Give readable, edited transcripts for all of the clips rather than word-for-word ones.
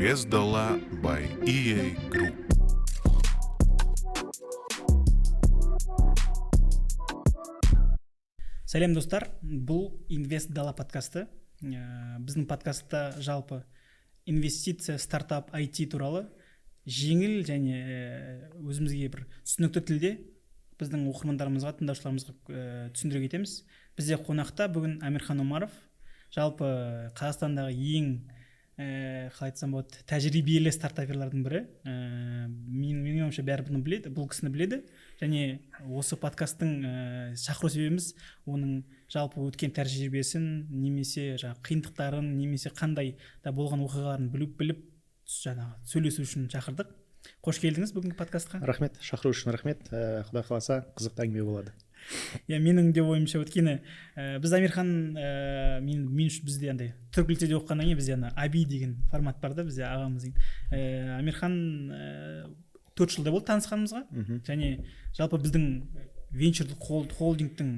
Инвест Дала by EA Group. Сәлем, достар! Бұл Инвест Дала подкасты. Біздің подкастта жалпы инвестиция, стартап, IT туралы жеңіл және өзімізге бір түсінікті тілде біздің оқырмандарымызға, тыңдаушыларымызға түсіндіре кетеміз. Бізде қонақта бүгін Әмірхан Омаров, жалпы Қазақстандағы ең қалай айтсам болады, тәжірибелі стартаперлардың бірі. Менің ойымша, бәрі бұны біледі, бұл кісіні біледі. Және осы подкасттың шақыру себебіміз оның жалпы өткен тәжірибесін немесе жаңағы қиындықтарын немесе қандай да болған оқиғаларын біліп жаңағы сөйлесу үшін шақырдық. Қош келдіңіз бүгінгі подкастқа. Рахмет, шақыру үшін рахмет. Құдай қаласа, қызықты әңгіме болады. Иә, менің де ойымша, өйткені біз Амирхан, мен үшін, бізде андай түрік лицейде оқығаннан кейін бізде ана аби деген формат бар да, бізде ағамыз деген. Амирхан, 4 жылдай болды танысқанымызға. Және жалпы біздің венчурлық холдингтің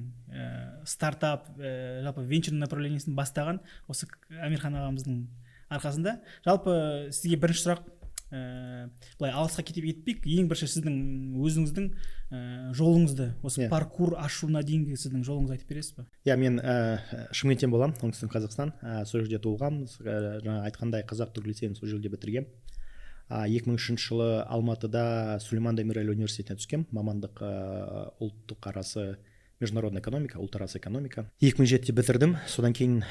стартап, жалпы венчур направлениесін бастаған осы Амирхан ағамыздың арқасында. Жалпы сізге бірінші сұрақ, былай алысқа кетіп етпейік, ең бірінші сіздің өзіңіздің жолыңызды, осы паркур ашуына дейінгі сіздің жолыңызды айтып бересіз ба? Иә, мен Шымкенттен боламын, Оңтүстік Қазақстан. Сол жерде туылғанмын. Жаңа айтқандай, қазақ түрік лицейін сол жерде бітіргенмін. 2003 жылы Алматыда Сулейман Демирель университетіне түскенмін, мамандық ұлттық арасы, международная экономика, ұлтарасы экономика. 2007-де бітірдім. Содан кейін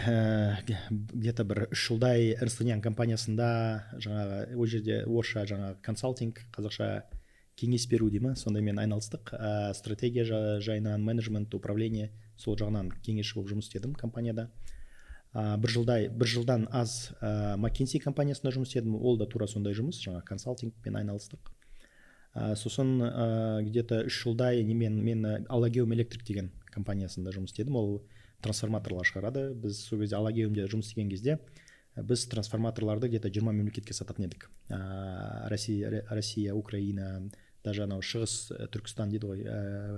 где-то бір 3 жылдай Ernst Young компаниясында, жаңағы ол жерде орысша жаңағы консалтинг, қазақша кеңес беру дей ма, сондаймен айналыстық. Стратегия жайынан, менеджмент, управление, сол жағынан кеңесші болып жұмыс істедім компанияда. Бір жылдай, бір жылдан аз McKinsey компаниясында жұмыс істедім. Ол да тура сондай жұмыс, жаңа консалтингпен айналыстық. Сосын где-то 3 жылдай немен мен Алагеум Электрик деген компаниясында жұмыс істедім. Ол трансформаторлар шығарады. Біз сол кезде Алагеумде жұмыс істеген кезде біз трансформаторларды где-то 20 мемлекетке сататын едік. Россия, Украина, даже анау Шығыс Түркістан дейді ғой,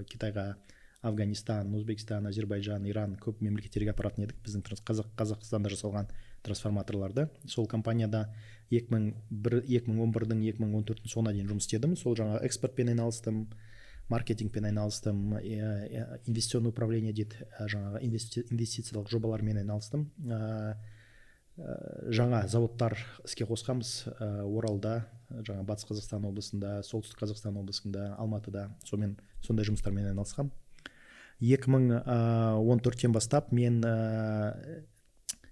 Китайға, Афганистан, Өзбекстан, Әзербайжан, Иран, көп мемлекеттерге апаратын едік біздің Қазақстанда жасалған трансформаторларды. Сол компанияда 2001, 2011-дің, 2014-тің соңына дейін жұмыс істедім. Сол жаңағы экспортпен айналыстым, маркетингпен айналыстым, инвестиционный управление дейді, жаңағы инвестициялық жобалармен айналыстым. Жаңа заводтар іске қосқанбыз Оралда, жаңа Батыс Қазақстан облысында, Солтүстік Қазақстан облысында, Алматыда. Сонымен, сондай жұмыстармен айналысқанмын. 2014-тен бастап мен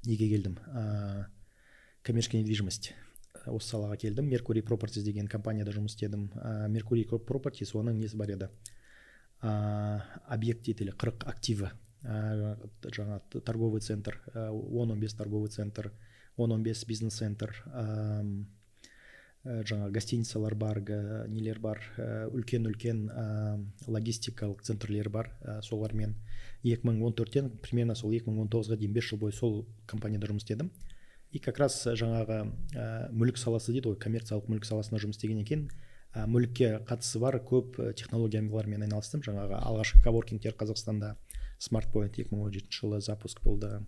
неге келдім, коммерческая недвижимость, осы салаға келдім. Mercury Properties деген компанияда жұмыс істедім. Mercury Properties, оның несі бар еді, объект дейді или 40 активі, жаңа торговый центр, 10-15 торговый центр, 10-15 бизнес центр, жаңа гостиницалар бар, нелер бар, үлкен үлкен логистикалық центрлер бар. Солармен 2014-тен примерно сол 2019-ға дейін 5 жыл бойы сол компанияда жұмыс істедім. И как раз жаңағы мүлік саласы дейді ғой, коммерциялық мүлік саласында жұмыс істегеннен кейін мүлікке қатысы бар көп технологиялармен айналыстым. Жаңағы алғашқы коворкингтер Қазақстанда, Smart Point 2017 жылы запуск болды.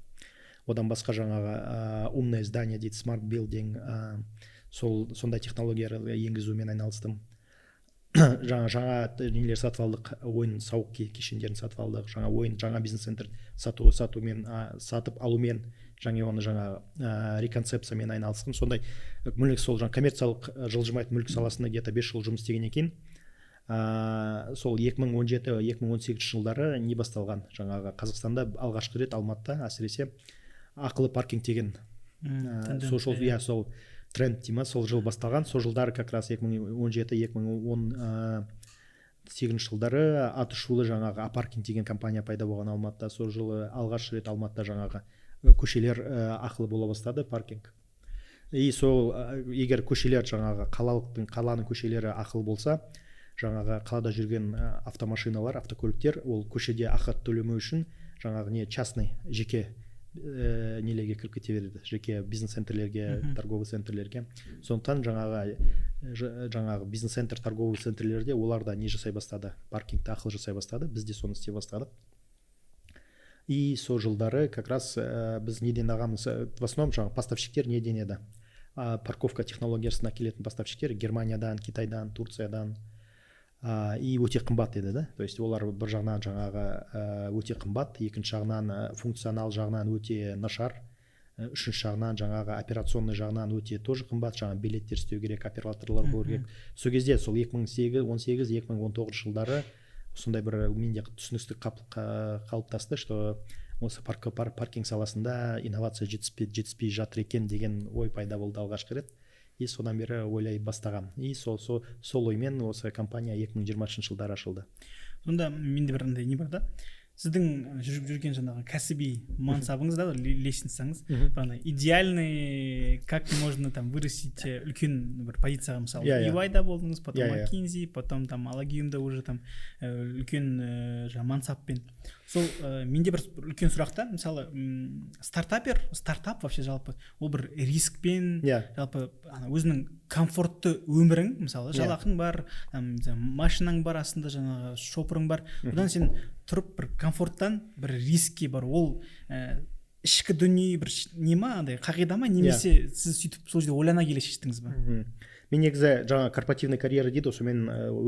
Одан басқа жаңағы умное здание дейді, smart building, сол сондай технологиялар енгізумен айналыстым. Жаңа нелер сатып алдық, ойын сауық кешендерін сатып алдық, жаңа ойын, жаңа бизнес центр сатумен, сатып алумен және оны жаңа реконцепциямен айналыстым. Сондай мүлік, сол жаңа коммерциялық жылжымайтын мүлік саласында где-то 5 жыл жұмыс істегеннен кейін сол 2017-2018 жылдары не басталған, жаңағы Қазақстанда алғашқы рет Алматыда әсіресе ақылы паркинг деген тенденция, сол иә. Иә, сол тренд дей ма, сол жыл басталған. Сол жылдары как раз 2017, 2018 жылдары аты шулы жаңағы Апаркинг деген компания пайда болған Алматыда. Сол жылы алғаш рет Алматыда жаңағы көшелер ақылы бола бастады, паркинг. И сол егер көшелер, жаңағы қалалықтың, қаланың көшелері ақылы болса, жаңағы қалада жүрген автомашиналар, автокөліктер ол көшеде ақы төлемеу үшін жаңағы не частный, жеке нелерге кіріп кете береді, жеке бизнес центрлерге, торговый центрлерге. Сондықтан жаңағы жаңағы бизнес центр, торговый центрлерде олар да не жасай бастады, паркингті ақылы жасай бастады. Біз де соны істей бастадық. И сол жылдары как раз біз неден ағамыз, в основном жаңағы поставщиктер неден еді. Парковка технологиясын әкелетін поставщиктер Германиядан, Китайдан, Турциядан и өте қымбат еді да. То есть олар бір жағынан жаңағы өте қымбат, екінші жағынан функционал жағынан өте нашар, үшінші жағынан жаңағы операционный жағынан өте тоже қымбат, жаңағы билеттер істеу керек, операторлар болу керек. Сол кезде, сол 2008, 18, 2019 жылдары сондай бір менде түсіністік қалыптасты, что осы паркинг саласында инновация жетіспей жатыр екен деген ой пайда болды алғашқы рет. И содан бері ойлай бастағам. И сол оймен осы компания 2020 жылдары ашылды. Сонда менде бір андай не бар да: сіздің жүріп жүрген жаңағы кәсіби мансабыңыз да, лестницаңыз бір андай идеальный, как можно там вырастить үлкен бір позицияға. Мысалы, Иә, иә. EY-да болдыңыз, потом Иә, иә. McKinsey, потом там Алагиумда уже там үлкен жаңағы мансаппен. Сол менде бір үлкен сұрақ та. Мысалы, стартапер, стартап вообще жалпы ол бір рискпен, жалпы ана өзінің комфортты өмірің, мысалы, жалақың бар, там, не знаю, машинаң бар, астында жаңағы шопырың бар, одан сен тұрып бір комфорттан бір рискке бар. Ол ішкі дүние бір не ма, андай қағида ма, немесе сіз сөйтіп сол жерде ойлана келе шештіңіз ба? Мен негізі жаңа корпоративный карьера дейді ғой, сонымен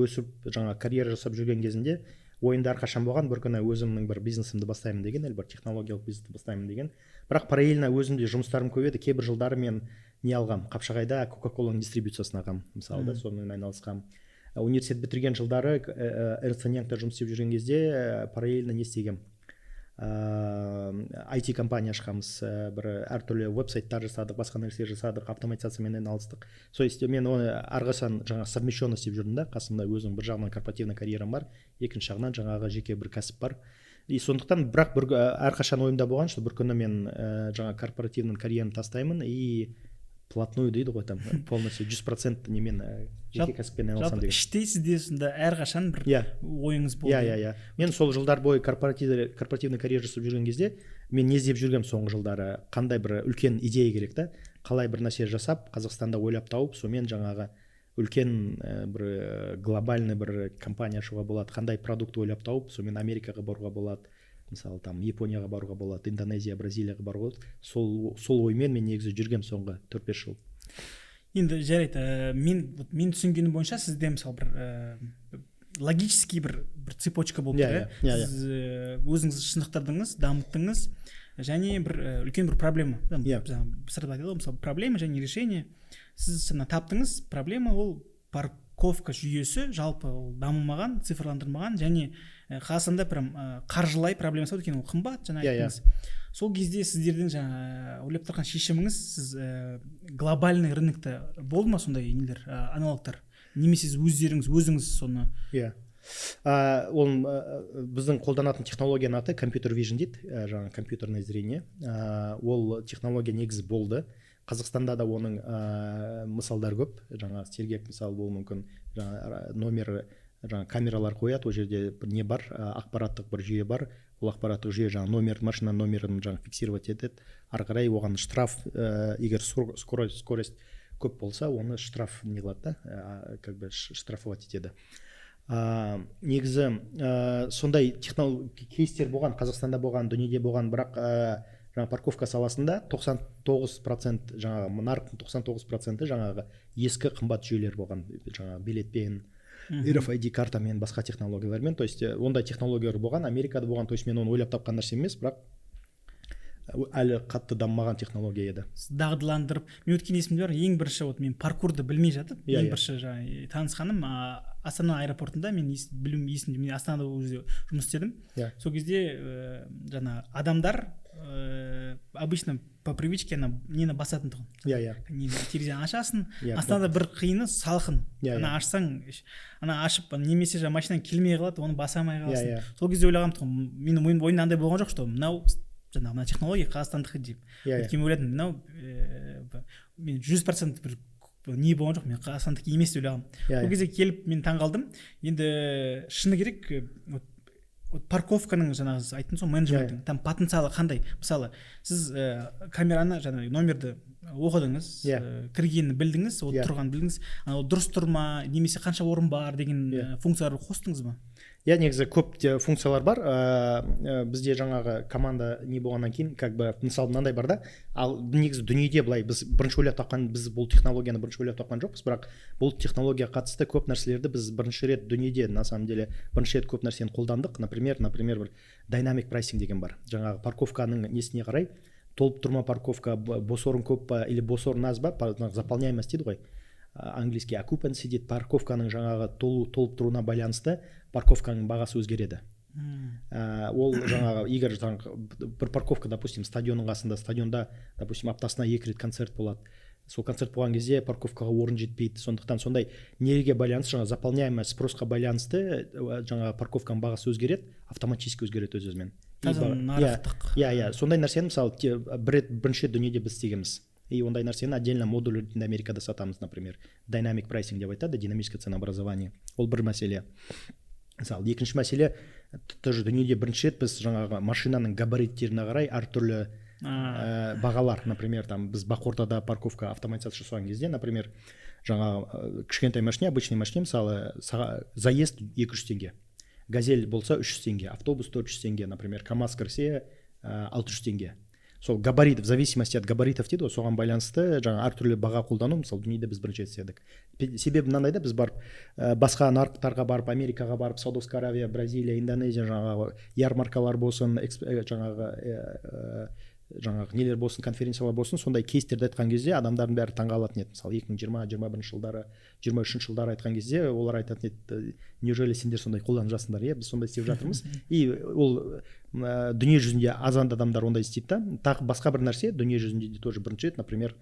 өсіп, жаңа карьера жасап жүрген кезінде ойымда әрқашан болған, бір күні өзімнің бір бизнесімді бастаймын деген или бір технологиялық бизнесті бастаймын деген. Бірақ параллельно өзімде жұмыстарым көп еді. Кейбір жылдары мен не алғам, Қапшағайда Кока Коланың дистрибьюциясын алғам мысалы да, сонымен айналысқанмын. Университет бітірген жылдары Ernst Young'та жұмыс істеп жүрген кезде параллельно не істегенмін, IT компания ашқанбыз, бір әртүрлі веб-сайттар жасадық, басқа нәрселер жасадық, автоматизациямен айналыстық. То есть мен оны әрқашан жаңағы совмещенно істеп жүрдім да қасымда. Өзім бір жағынан корпоративный карьерам бар, екінші жағынан жаңағы жеке бір кәсіп бар. И сондықтан, бірақ бір әрқашан ойымда болған, что бір күні мен жаңа корпоративный карьерамды тастаймын и вплотную дейді ғой, там полностью 100% немен, жеке кәсіппен айналысамын Жалпы деген. іштей сізде сонда әрқашан бір ойыңыз болды. Иә, мен сол жылдар бойы корпоративный карьера жасап жүрген кезде мен не іздеп жүргенмін соңғы жылдары: қандай бір үлкен идея керек та, қалай бір нәрсе жасап, Қазақстанда ойлап тауып, сонымен жаңағы үлкен бір глобальный бір компания ашуға болады, қандай продукт ойлап тауып, сонымен Америкаға баруға болады, мысалы, там Японияға баруға болады, Индонезия, Бразилияға баруға болады. Сол оймен мен негізі жүргем соңғы 4-5 жыл. Енді жарайды, мен вот мен түсінгенім бойынша, сізде мысалы бір логический бір цепочка болып тұр. Иә, иә, иә. Сіз өзіңіз шынықтырдыңыз, дамыттыңыз және бір үлкен бір проблема. Жаңа стартап айтады ғой, мысалы, проблема және решение. Сіз жаңа таптыңыз проблема: ол парковка жүйесі жалпы ол дамымаған, цифрландырмаған және Қазақстанда прям қаржылай проблемасы бар, өйткені ол қымбат, жаңа Иә, иә. айттыңыз. Сол кезде сіздердің жаңа ойлап тұрған шешіміңіз, сіз глобальный рынокта болды ма сондай нелер, аналогтар, немесе сіз өздеріңіз өзіңіз соны? Иә, ол біздің қолданатын технологияның аты computer vision дейді, жаңағы компьютерное зрение. Ол технология негізі болды Қазақстанда да, оның мысалдары көп, жаңа Сергек мысалы болуы мүмкін. Жаңа номер, жаңа камералар қояды, ол жерде бір не бар, ақпараттық бір жүйе бар. Ол ақпараттық жүйе жаңа номер, машина номерін жаңа фиксировать етеді. Ары қарай оған штраф, егер скорость көп болса, оны штраф не қылады да, как бы штрафовать етеді. Негізі сондай кейстер болған, Қазақстанда болған, дүниеде болған. Бірақ жаңа парковка саласында 99%, жаңағы нарықтың 99%-і жаңағы ескі қымбат жүйелер болған, жаңағы билетпен, RFID картамен, басқа технологиялармен. То есть ондай технологиялар болған, Америкада болған. То есть мен оны ойлап тапқан нәрсе емес, бірақ әлі қатты дамымаған технология еді. Дағдыландырып, мен өткен есімде бар, ең бірінші вот мен паркурды білмей жатып, ең бірінші жаңағы танысқаным Астана аэропортында. Мен білуім есімде, мен Астанада ол жерде жұмыс істедім. Сол кезде жаңа адамдар обычно по привычке ана нені басатын тұғын, иә иә нені, терезені ашасың. Астанада бір қиыны салқын. Ана ашсаң, ана ашып, немесе жаңа машинаң келмей қалады, оны баса алмай қаласың. Сол кезде ойлағанмын тұғын, менің ойымда андай болған жоқ, что мынау жаңағы мына технология қазақстандікі деп. иә иә Өйткені ойладым, мынау мен 100% бір не болған жоқ, мен қазақстандікі емес деп ойлағанмын. Сол кезде келіп мен таңғалдым. Енді шыны керек, вот парковканың, жаңағы сіз айттыңыз ғой, менеджменттің там потенциалы қандай? Мысалы, сіз камераны, жаңағы номерді оқыдыңыз, кіргенін білдіңіз, ол тұрғанын білдіңіз, анау дұрыс тұр ма немесе қанша орын бар деген функцияларды қостыңыз ба? Иә, негізі көп те функциялар бар. Бізде жаңағы команда не болғаннан кейін, как бы, мысалы, мынандай бар да. Ал негізі дүниеде былай біз бірінші ойлап тапқан, біз бұл технологияны бірінші ойлап тапқан жоқпыз, бірақ бұл технологияға қатысты көп нәрселерді біз бірінші рет дүниеде, на самом деле, бірінші рет көп нәрсені қолдандық. Например, бір dynamic pricing деген бар. Жаңағы парковканың несіне қарай, толып тұр ма парковка, бос орын көп па или бос орын аз ба, заполняемость дейді ғой, английский occupancy дейді, парковканың жаңағы толып тұруына байланысты парковканың бағасы өзгереді. Ол жаңағы егер жаңағы бір парковка, допустим, стадионның қасында, стадионда, допустим, аптасына екі рет концерт болады, сол концерт болған кезде парковкаға орын жетпейді. Сондықтан сондай неге байланысты, жаңағы заполняемость, спросқа байланысты жаңағы парковканың бағасы өзгереді, автоматически өзгереді өз өзімен. И Таза нарықтық. Иә, сондай нәрсені, мысалы, бір рет, бірінші рет дүниеде біз істегенбіз. И ондай нәрсені отдельно модуль ретінде Америкада сатамыз, например, dynamic pricing деп айтады, динамическое ценообразование. Ол бір мәселе. Мысалы, екінші мәселе, тоже дүниеде бірінші рет біз жаңағы машинаның габариттеріне қарай әртүрлі бағалар. Например, там біз Бақордада парковка автоматизация жасаған кезде, например, жаңағы кішкентай машине, обычный машине, мысалы, заезд 200 теңге, Газель болса 300 теңге, автобус 400 теңге, например, КамАЗ кірсе 600 теңге. Сол габарит, в зависимости от габаритов дейді ғой, соған байланысты жаңа әртүрлі баға қолдану, мысалы, дүниеде біз бірінші рет істедік. Себебі мынандай да: біз барып басқа нарықтарға барып, Америкаға барып, Саудовская Аравия, Бразилия, Индонезия, жаңағы ярмаркалар болсын, жаңағы жаңағы нелер болсын, конференциялар болсын, сондай кейстерді айтқан кезде адамдардың бәрі таңғалатын еді. Мысалы, 2020, 21 жылдары, 23 жылдары айтқан кезде олар айтатын еді: «Неужели сендер сондай қолданып жатсыңдар?» Иә, біз сондай істеп жатырмыз. И ол дүние жүзінде азанды адамдар ондай істейді да. Тағы басқа бір нәрсе, дүние жүзінде де тоже бірінші рет, например,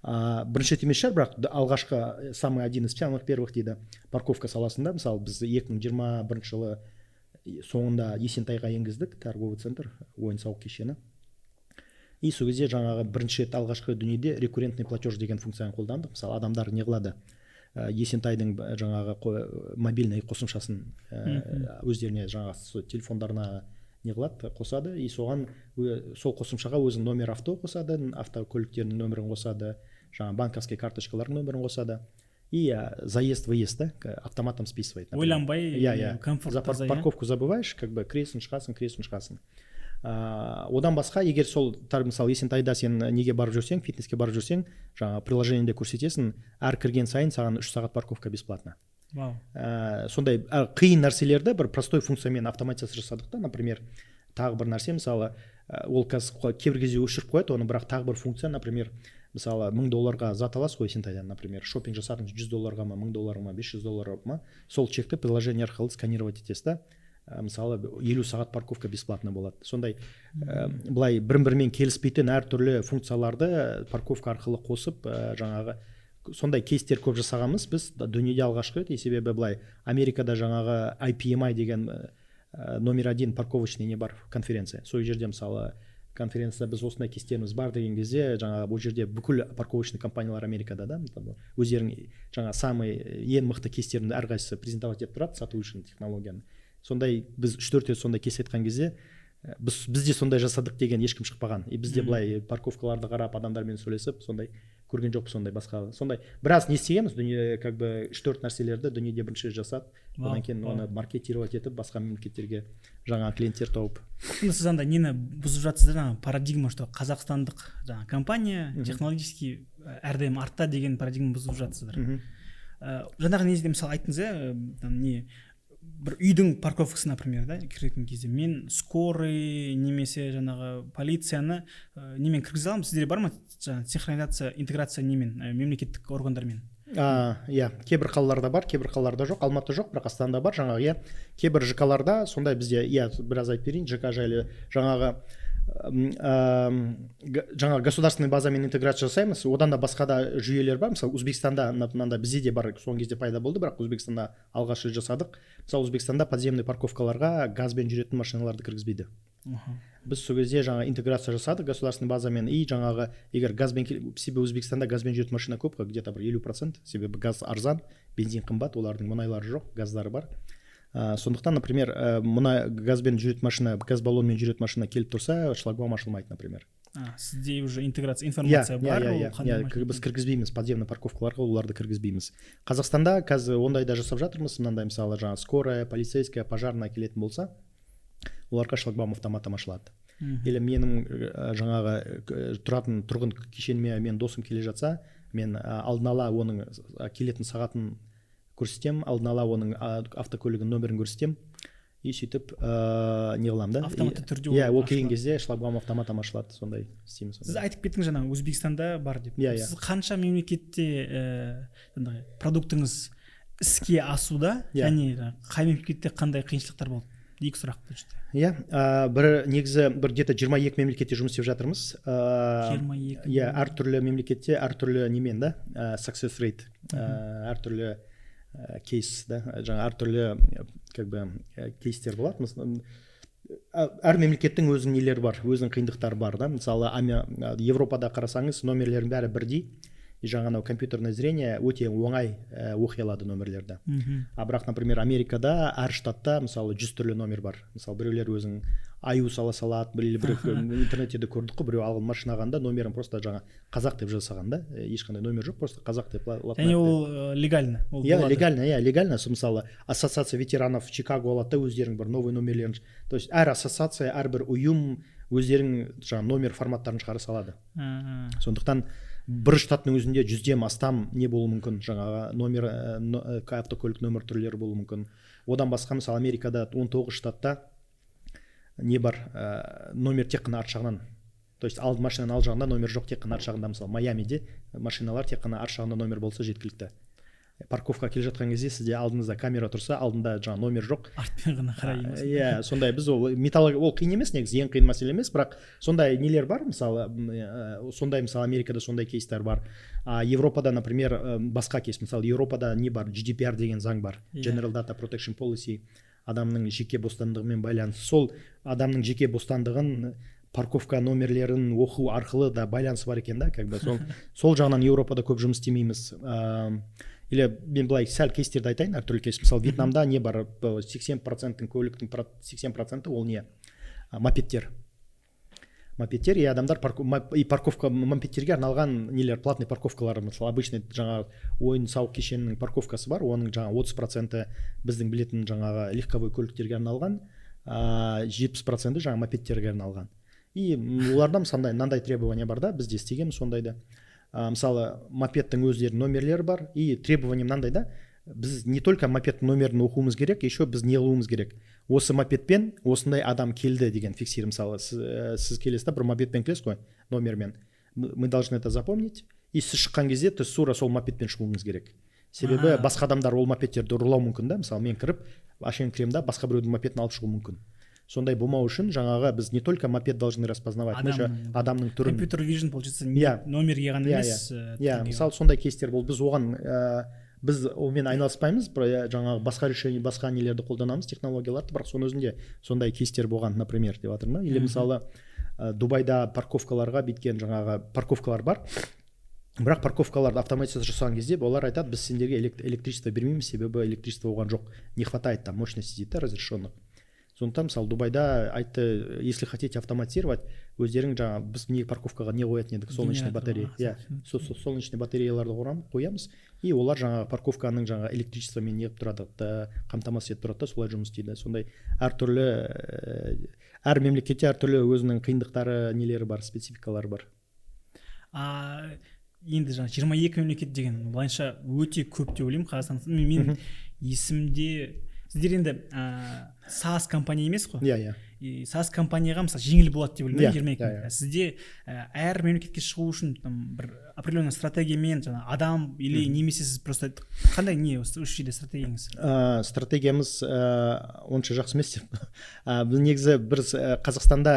бірінші рет емес шығар, бірақ алғашқы, самый один из самых первых дейді парковка саласында. Мысалы, біз 2021 жылы соңында Есентайға енгіздік, торговый центр, ойын сауық кешені. И сол кезде жаңағы бірінші рет, алғашқы дүниеде рекуррентный платеж деген функцияны қолдандық. Мысалы, адамдар не қылады? Есентайдың жаңағы мобильный қосымшасын өздеріне, жаңағы телефондарына не қылады, қосады. И соған, сол қосымшаға өзінің номер авто қосады, автокөліктерінің нөмірін қосады, жаңағы банковский карточкалардың нөмірін қосады. И заезд, выезд да автоматом списывает. Ойланбай. Иә. Комфорт. За парковку забываешь, как бы, кіресің, шығасың, кіресің, шығасың. Одан басқа, егер сол, мысалы, Есентайда сен неге барып жүрсең, фитнеске барып жүрсең, жаңағы приложениеде көрсетесің, әр кірген сайын саған 3 сағат парковка бесплатно. Вау. Сондай қиын нәрселерді бір простой функциямен автоматизация жасадық та. Например, тағы бір нәрсе, мысалы, ол қазір кейбір кезде өшіріп қояды оны, бірақ тағы бір функция, например, мысалы, 1000 долларға зат аласыз ғой Есентайдан, например, шопинг жасадыңыз 100 долларға ма, 1000 долларға ма, 500 долларға ма, сол чекті приложение арқылы сканировать етесіз да, мысалы, 50 сағат парковка бесплатно болады. Сондай былай бір бірімен келіспейтін әртүрлі функцияларды парковка арқылы қосып, жаңағы сондай кейстер көп жасағанбыз біз дүниеде алғашқы рет. И себебі былай Америкада жаңағы IPMI деген номер один парковочный не бар, конференция. Сол жерде, мысалы, конференцияда біз осындай кейстеріміз бар деген кезде, жаңағы бұл жерде бүкіл парковочный компаниялар Америкада да өздерінің жаңа самый ең мықты кейстерін әрқайсысы презентовать етіп тұрады сату үшін технологияны. Сондай біз үш төрт рет сондай кейс айтқан кезде, біз де сондай жасадық деген ешкім шықпаған. И бізде былай парковкаларды қарап, адамдармен сөйлесіп, сондай көрген жоқпыз. Сондай басқа сондай біраз не істегенбіз дүние, как бы, үш төрт нәрселерді дүниеде бірінші рет жасап, одан кейін оны маркетировать етіп, басқа мемлекеттерге жаңа клиенттер тауып. Сонда сіз анда нені бұзып жатсыздар? Жаңағы парадигма, что қазақстандық жаңағы компания технологически әрдайым артта деген парадигма бұзып жатсыздар. Жаңағы неде, мысалы, айттыңыз, иә, там не бір үйдің парковкасы, например, да, кіретін кезде мен скорый немесе жаңағы полицияны немен кіргізе аламын. Сіздерде бар ма жаңағы синхронизация, интеграция немен, мемлекеттік органдармен? Иә, кейбір қалаларда бар, кейбір қалаларда жоқ. Алматы жоқ, бірақ Астанада бар жаңағы, иә, кейбір ЖК ларда сондай бізде. Иә, біраз айтып берейін ЖК жайлы. Жаңағы жаңағы государственный базамен интеграция жасаймыз. Одан да басқа да жүйелер бар. Мысалы, Өзбекстанда мынандай бізде де бар, соңғы кезде пайда болды, бірақ Өзбекстанда алғаш рет жасадық. Мысалы, Өзбекстанда подземный парковкаларға газбен жүретін машиналарды кіргізбейді. Біз сол кезде жаңа интеграция жасадық государственный базамен. И жаңағы егер газбен, себебі Өзбекстанда газбен жүретін машина көп қой, где то бір 50%, себебі газ арзан, бензин қымбат, олардың мұнайлары жоқ, газдары бар. Сондықтан, например, мына газбен жүретін машина, газ баллонмен жүретін машина келіп тұрса, шлагбаум ашылмайды, например. А, сізде уже интеграция, информация бар. Иә, иә, біз кіргізбейміз подземный парковкаларға, оларды кіргізбейміз. Қазақстанда қазір ондай да жасап жатырмыз. Мынандай, мысалы, жаңағы скорая, полицейская, пожарная келетін болса, оларға шлагбаум автоматом ашылады. Или менің жаңағы тұратын тұрғын кешеніме мен досым келе жатса, мен алдын ала оның келетін сағатын көрсетемін, алдын ала оның автокөлігінің нөмірін көрсетемін и сөйтіп не қыламын да. Автоматты түрде. Иә, ол келген кезде шлагбаум автоматом ашылады, сондай істейміз. Сіз айтып кеттіңіз жаңа, Өзбекстанда бар деп. Иә, иә. Сіз қанша мемлекетте жаңағы продуктыңыз іске асуда және қай мемлекетте қандай қиыншылықтар болды? Екі сұрақ бұл жерде. Иә, бір негізі бір где то 22 мемлекетте жұмыс істеп жатырмыз. 22. Иә, әртүрлі мемлекетте әртүрлі немен да, success rate, әртүрлі кейс да, жаңа әртүрлі как бы кейстер болады. Әр мемлекеттің өзінің нелері бар, өзінің қиындықтары бар да. Мысалы, Европада қарасаңыз, номерлердің бәрі бірдей и жаңа анау компьютерное зрение өте оңай оқи алады номерлерді. А бірақ, например, Америкада әр штатта, мысалы, 100 түрлі номер бар. Мысалы, біреулер өзің аю сала салады, біреулер бір интернетте де көрдік қой, біреу алған машина алғанда номерін просто жаңа қазақ деп жасаған да, ешқандай номер жоқ, просто қазақ деп. Және ол легально, ол Иә, легально, иә, легально. Мысалы, ассоциация ветеранов Чикаго алады да, өздерінің бір новый номерлерін, то есть әр ассоциация, әрбір ұйым өздерінің жаңағы номер форматтарын шығара салады. Сондықтан бір штаттың өзінде 100-ден астам не болуы мүмкін, жаңағы номер, автокөлік нөмір түрлері болуы мүмкін. Одан басқа, мысалы, Америкада 19 штатта не бар, номер тек қана арт жағынан, то есть алды машинаның алды жағында номер жоқ, тек қана арт жағында. Мысалы, Майамиде машиналар тек қана арт жағында номер болса жеткілікті. Парковкаға келе жатқан кезде сізде алдыңызда камера тұрса, алдында жаңағы номер жоқ. Артпен ғана қарай. Иә, сондай. Біз ол металл, ол қиын емес негізі, ең қиын мәселе емес, бірақ сондай нелер бар. Мысалы, сондай, мысалы, Америкада сондай кейстер бар. А Европада, например, басқа кейс. Мысалы, Европада не бар, GDPR деген заң бар, General Data Protection Policy, адамның жеке бостандығымен байланысты. Сол адамның жеке бостандығын парковка номерлерін оқу арқылы да байланысы бар екен да, как бы сол жағынан Еуропада көп жұмыс істемейміз. Или мен былай сәл кейстерді айтайын, әртүрлі кейс. Мысалы, Вьетнамда не бар, 80%-тің, көліктің 80%-і ол не, мопедтер, мопедтер. И адамдар и парковка, мопедтерге арналған нелер, платный парковкалар. Мысалы, обычный жаңағы ойын сауық кешенінің парковкасы бар, оның жаңағы 30%-і біздің білетін жаңағы легковой көліктерге арналған, 70%-і жаңағы мопедтерге арналған. И оларда мысалы мынандай требование бар да, бізде істегенбіз сондайды. Мысалы, мопедтің өздерінің номерлері бар и требование мынандай да: біз не только мопедтің номерін оқуымыз керек, еще біз не қылуымыз керек, осы мопедпен осындай адам келді деген фиксир. Мысалы, сіз келесіз да, бір мопедпен келесіз ғой номермен, мы должны это запомнить, и сіз шыққан кезде тура сол мопедпен шығуыңыз керек, себебі басқа адамдар ол мопедтерді ұрлауы мүмкін да. Мысалы, мен кіріп, әшейін кіремін да, басқа біреудің мопедін алып шығуым мүмкін. Сондай болмау үшін жаңағы біз не только мопед должны распознавать, мы еще адамның түрін. Computer vision, получается, номерге ғана емес. Иә, мысалы, сондай кейстер болды. Біз оған біз онымен айналыспаймыз, жаңағы басқа решение, басқа нелерді қолданамыз, технологияларды, бірақ соның өзінде сондай кейстер болған, например, деп жатырмын да. Или, мысалы, Дубайда парковкаларға бүйткен жаңағы парковкалар бар, бірақ парковкаларды автоматизация жасаған кезде олар айтады: «Біз сендерге электричество бермейміз, себебі электричество оған жоқ, не хватает там мощности», — дейді да, разрешенных. Сондықтан, мысалы, Дубайда айтты: «Если хотите автоматизировать, өздерің жаңағы біз не парковкаға не қоятын едік, солнечный батарея, иә, солнечный батареяларды қоямыз, и олар жаңағы парковканың жаңағы электричествомен неғып тұрады да, қамтамасыз етіп тұрады да, солай жұмыс істейді». Сондай әртүрлі, әр мемлекетте әртүрлі өзінің қиындықтары, нелері бар, спецификалары бар. А енді жаңа 22 мемлекет деген былайынша өте көп деп ойлаймын. Қазақстан, мен есімде, сіздер енді SaaS компания емес қой? Иә. И SaaS компанияға, мысалы, жеңіл болады деп ойлаймын, 22. Сізде әр мемлекетке шығу үшін там бір определенный стратегиямен жаңа адам или немесе сіз просто қандай не осы жерде стратегияңыз? Стратегиямыз онша жақсы емес деп. Біз негізі бір Қазақстанда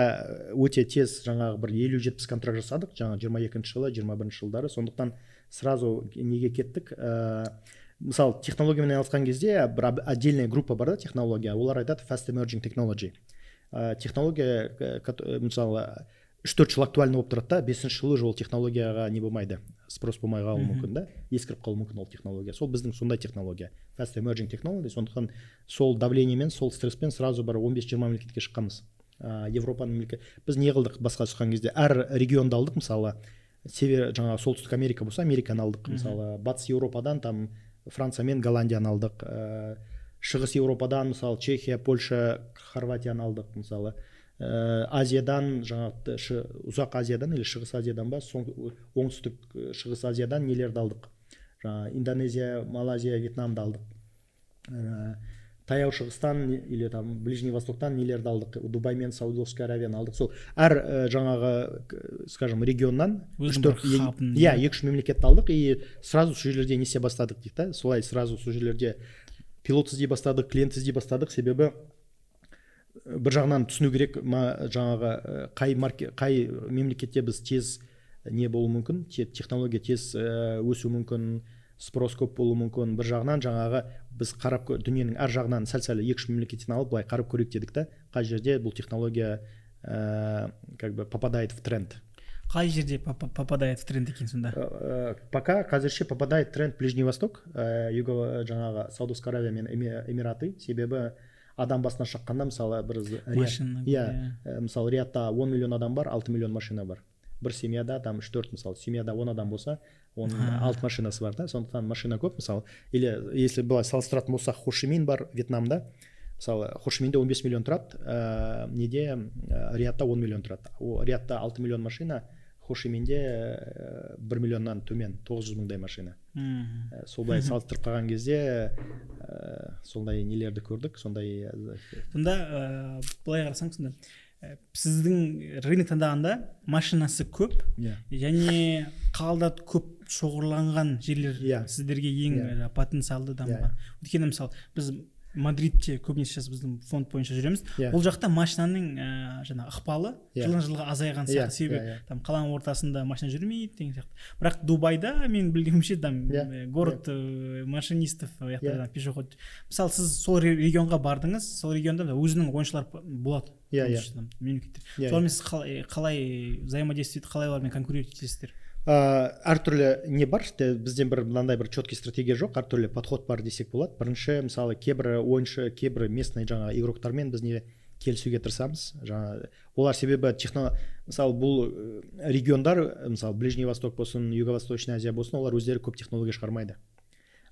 өте тез жаңағы бір 50-70 контракт жасадық жаңа 22-жылы, 21 жылдары, сондықтан сразу неге кеттік. Мысалы, технологиямен айналысқан кезде бір отдельная группа бар да, технология, олар айтады fast emerging technology, технология, мысалы, 3-4 жыл актуальный болып тұрады да, бесінші жылы уже ол технологияға не болмайды, спрос болмай қалуы мүмкін да, ескіріп қалуы мүмкін ол технология. Сол біздің сондай технология, fast emerging technology. Сондықтан сол давлениемен, сол стресспен сразу бір 15-20 мемлекетке шыққанбыз. Европаның мемлекет біз не қылдық? Басқа шыққан кезде әр регионды алдық. Мысалы, север, жаңағы Солтүстік Америка болса, Американы алдық. Мысалы, Батыс Еуропадан там Франция мен Голландияны алдық. Шығыс Еуропадан, мысалы, Чехия, Польша, Хорватияны алдық. Мысалы, Азиядан, жаңағы Ұзақ Азиядан или Шығыс Азиядан ба, Оңтүстік Шығыс Азиядан нелерді алдық? Жаңағы Индонезия, Малайзия, Вьетнамды алдық. Таяу Шығыстан или там Ближний Востоктан нелерді алдық? Дубай мен Саудовская Аравияны алдық. Сол әр жаңағы скажем, регионнан үш Өзінің төрт бір хабын, иә, екі үш мемлекетті алдық и сразу сол жерлерде не істей бастадық дейді да. Солай сразу сол жерлерде пилот іздей бастадық, клиент іздей бастадық. Себебі бір жағынан түсіну керек ма, жаңағы қай мемлекетте біз тез не болуы мүмкін, технология тез өсуі мүмкін, спрос көп болуы мүмкін. Бір жағынан жаңағы біз қарап дүниенің әр жағынан сәл сәл екі үш мемлекеттен алып, былай қарап көрейік дедік та, қай жерде бұл технология как бы попадает в тренд. Қай жерде попадает в тренд екен сонда? Пока қазірше попадает в тренд Ближний Восток, юго, жаңағы Саудовская Аравия мен Эмираты. Себебі адам басына шаққанда, мысалы, бір Машина. Иә, мысалы, Риядта 10 миллион адам бар, 6 миллион машина бар. Бір семьяда там үш төрт, мысалы, семьяда 10 адам болса, оның алты машинасы бар да. Сондықтан машина көп. Мысалы, или если былай салыстыратын болсақ, Хошимин бар Вьетнамда. Мысалы, Хошиминде 15 миллион тұрады, неде, Риядта 10 миллион тұрады. Риядта 6 миллион машина, Хошиминде 1 миллионнан төмен, 900 мыңдай машина. Сол былай салыстырып қалған кезде сондай нелерді көрдік, сондай. Сонда былай қарасаң, сонда сіздің рынок таңдағанда машинасы көп және қалада көп шоғырланған жерлер сіздерге ең потенциалды дамыған. Өйткені, мысалы, біз Мадридте көбінесе сейчас біздің фонд бойынша жүреміз. Ол жақта машинаның жаңағы ықпалы жылдан жылға азайған сияқты, себебі иә, иә. там қаланың ортасында машина жүрмейді деген сияқты. Бірақ Дубайда, мен білгенімше, там город машинистов, ол жақта пешеход. Мысалы, сіз сол регионға бардыңыз, сол регионда да өзінің ойыншылар болады, Иә, иә. там мемлекеттер. Солармен сіз қалай взаимодействовать, қалай олармен конкурировать етесіздер? Әртүрлі не бар. Бізден бір мынандай бір четкий стратегия жоқ, әртүрлі подход бар десек болады. Бірінші, мысалы, кейбір ойыншы, кейбір местный жаңағы игроктармен біз не келісуге тырысамыз жаңа олар, себебі мысалы, бұл региондар, мысалы, Ближний Восток болсын, юго восточный Азия болсын, олар өздері көп технология шығармайды.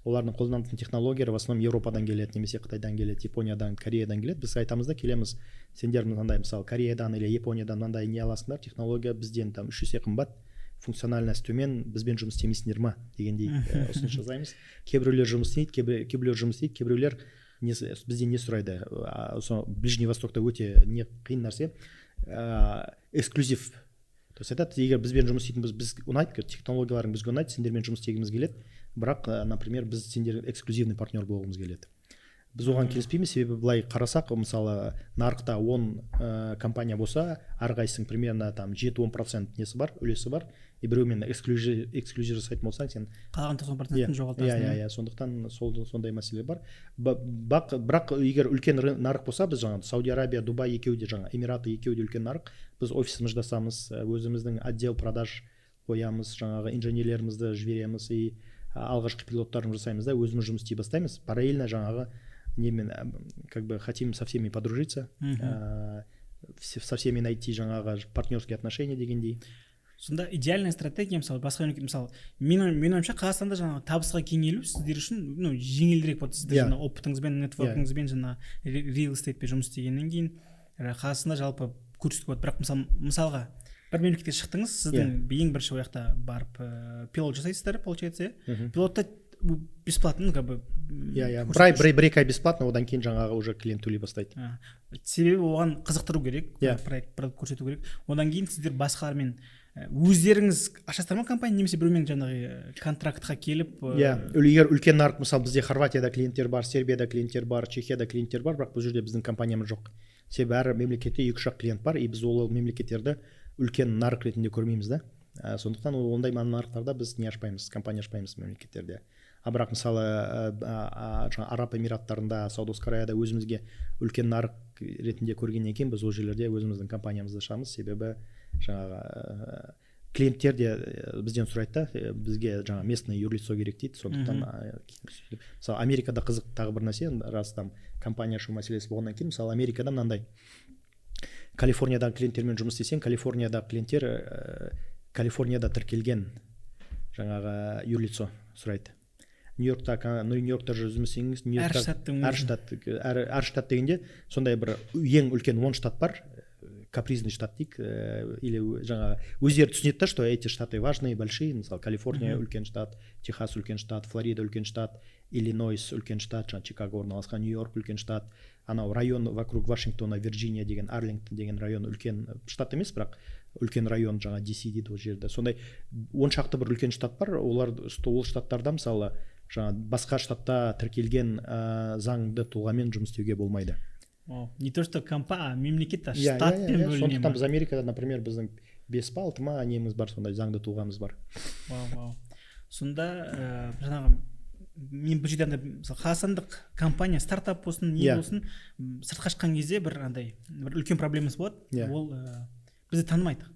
Олардың қолданатын технологиялары в основном Еуропадан келеді немесе Қытайдан келеді, Япониядан, Кореядан келеді. Біз айтамыз да, келеміз: сендер мынандай, мысалы, Кореядан или Япониядан мынандай не аласыңдар, технология бізден там үш есе қымбат, функциональность төмен, бізбен жұмыс істемейсіңдер ма дегендей ұсыныс жасаймыз. Кейбіреулер жұмыс істейді, кейбіреулер жұмыс істейді, кейбіреулер не, бізден не сұрайды? Сол Ближний Востокта өте не қиын нәрсе, эксклюзив. То есть айтады: егер бізбен жұмыс істейтін, біз ұнайды технологияларың, бізге ұнайды, сендермен жұмыс істегіміз келеді, бірақ например, біз сендер эксклюзивный партнер болғымыз келеді. Біз оған келіспейміз, себебі былай қарасақ, мысалы, нарықта 10 компания болса, әрқайсысының примерно там 7-10% несі бар, үлесі бар, и біреумен эксклюзив жасайтын болсаң, сен қалған 90%-ін жоғалтасың. Иә. Иә. Иә, сондықтан сол сондай мәселе бар. Бірақ егер үлкен нарық болса, біз жаңағы Сауди Арабия, Дубай екеуі де, жаңа Эмираты екеуі де үлкен нарық, біз офисімізді жасамыз, өзіміздің отдел продаж қоямыз, жаңағы инженерлерімізді жібереміз и алғашқы пилоттарын жасаймыз да, өзіміз жұмыс істей бастаймыз. Параллельно жаңағы немен как бы хотим со всеми подружиться, со всеми найти жаңағы партнерские отношения дегендей. Сонда идеальная стратегия, мысалы, басқа мемлекет, мысалы, мен ойымша, Қазақстанда жаңағы табысқа кеңелу сіздер үшін, ну, жеңілдірек болады сіздер жаңағы опытыңызбен, нетворкіңізбен, жаңағы real estateпен жұмыс істегеннен кейін Қазақстанда жалпы көрсетуге болады. Бірақ, мысалы, мысалға, бір мемлекетке шықтыңыз, сіздің ең бірінші ол жақта барып пилот жасайсыздар, получается, иә? Пилотта бесплатно, ну, как бы Иә, иә. көрсету Бір ай, үшін. 1-2 ай бесплатно, одан кейін жаңағы уже клиент төлей бастайды. Себебі оған қызықтыру керек, проект, продукт көрсету керек. Одан кейін сіздер басқалармен өздеріңіз ашасыздар ма компания немесе біреумен жаңағы контрактқа келіп? Иә, егер үлкен нарық, мысалы, бізде Хорватияда клиенттер бар, Сербияда клиенттер бар, Чехияда клиенттер бар, бірақ бұл жерде біздің компаниямыз жоқ. Себебі әр мемлекетте екі үш ақ клиент бар, и біз ол мемлекеттерді үлкен нарық ретінде көрмейміз да. Сондықтан ол ондай нарықтарда біз не ашпаймыз, компания ашпаймыз мемлекеттерде. А бірақ, мысалы, жаңа Араб Эмираттарында, Саудовская Аравияда өзімізге үлкен нарық ретінде көргеннен кейін, біз ол жерлерде өзіміздің компаниямызды ашамыз, себебі Жаңағы клиенттер де бізден сұрайды да, бізге жаңа местный юрлицо керек дейді. Сондықтан мысалы, Америкада қызық тағы бір нәрсе, рас, там компания ашу мәселесі болғаннан кейін, мысалы, Америкада мынандай: Калифорниядағы клиенттермен жұмыс істесең, Калифорниядағы клиенттер Калифорнияда тіркелген жаңағы юрлицо сұрайды. Нью Йоркта, Нью Йоркта жұмыс істесеңіз, Нью Әр Йоркта штаттың әр өзі. штат, әр штат дегенде, сондай бір ең үлкен 10 штат бар, капризный штат дейік, или жаңағы өздері түсінеді да, что эти штаты важные, большие. Мысалы, Калифорния үлкен штат, Техас үлкен штат, Флорида үлкен штат, Иллинойс үлкен штат, жаңағы Чикаго орналасқан, Нью Йорк үлкен штат, анау район вокруг Вашингтона, Вирджиния деген, Арлингтон деген район үлкен штат емес, бірақ үлкен район, жаңа DC дейді ол жерде. Сондай он шақты бір үлкен штат бар. Олар, ол штаттарда, мысалы, жаңа басқа штатта тіркелген заңды тұлғамен жұмыс істеуге болмайды. О, не то что компа, мемлекет, а Иә. штатпен бөліне Сондықтан ма? біз Америкада, например, біздің бес па, алты ма неміз бар, сондай заңды тұлғамыз бар. Вау, вау. Сонда жаңағы мен бұл жерде андай, мысалы, қазақстандық компания, стартап болсын, не болсын, сыртқа шыққан кезде бір андай бір үлкен проблемасы болады. Ол бізді танымайды,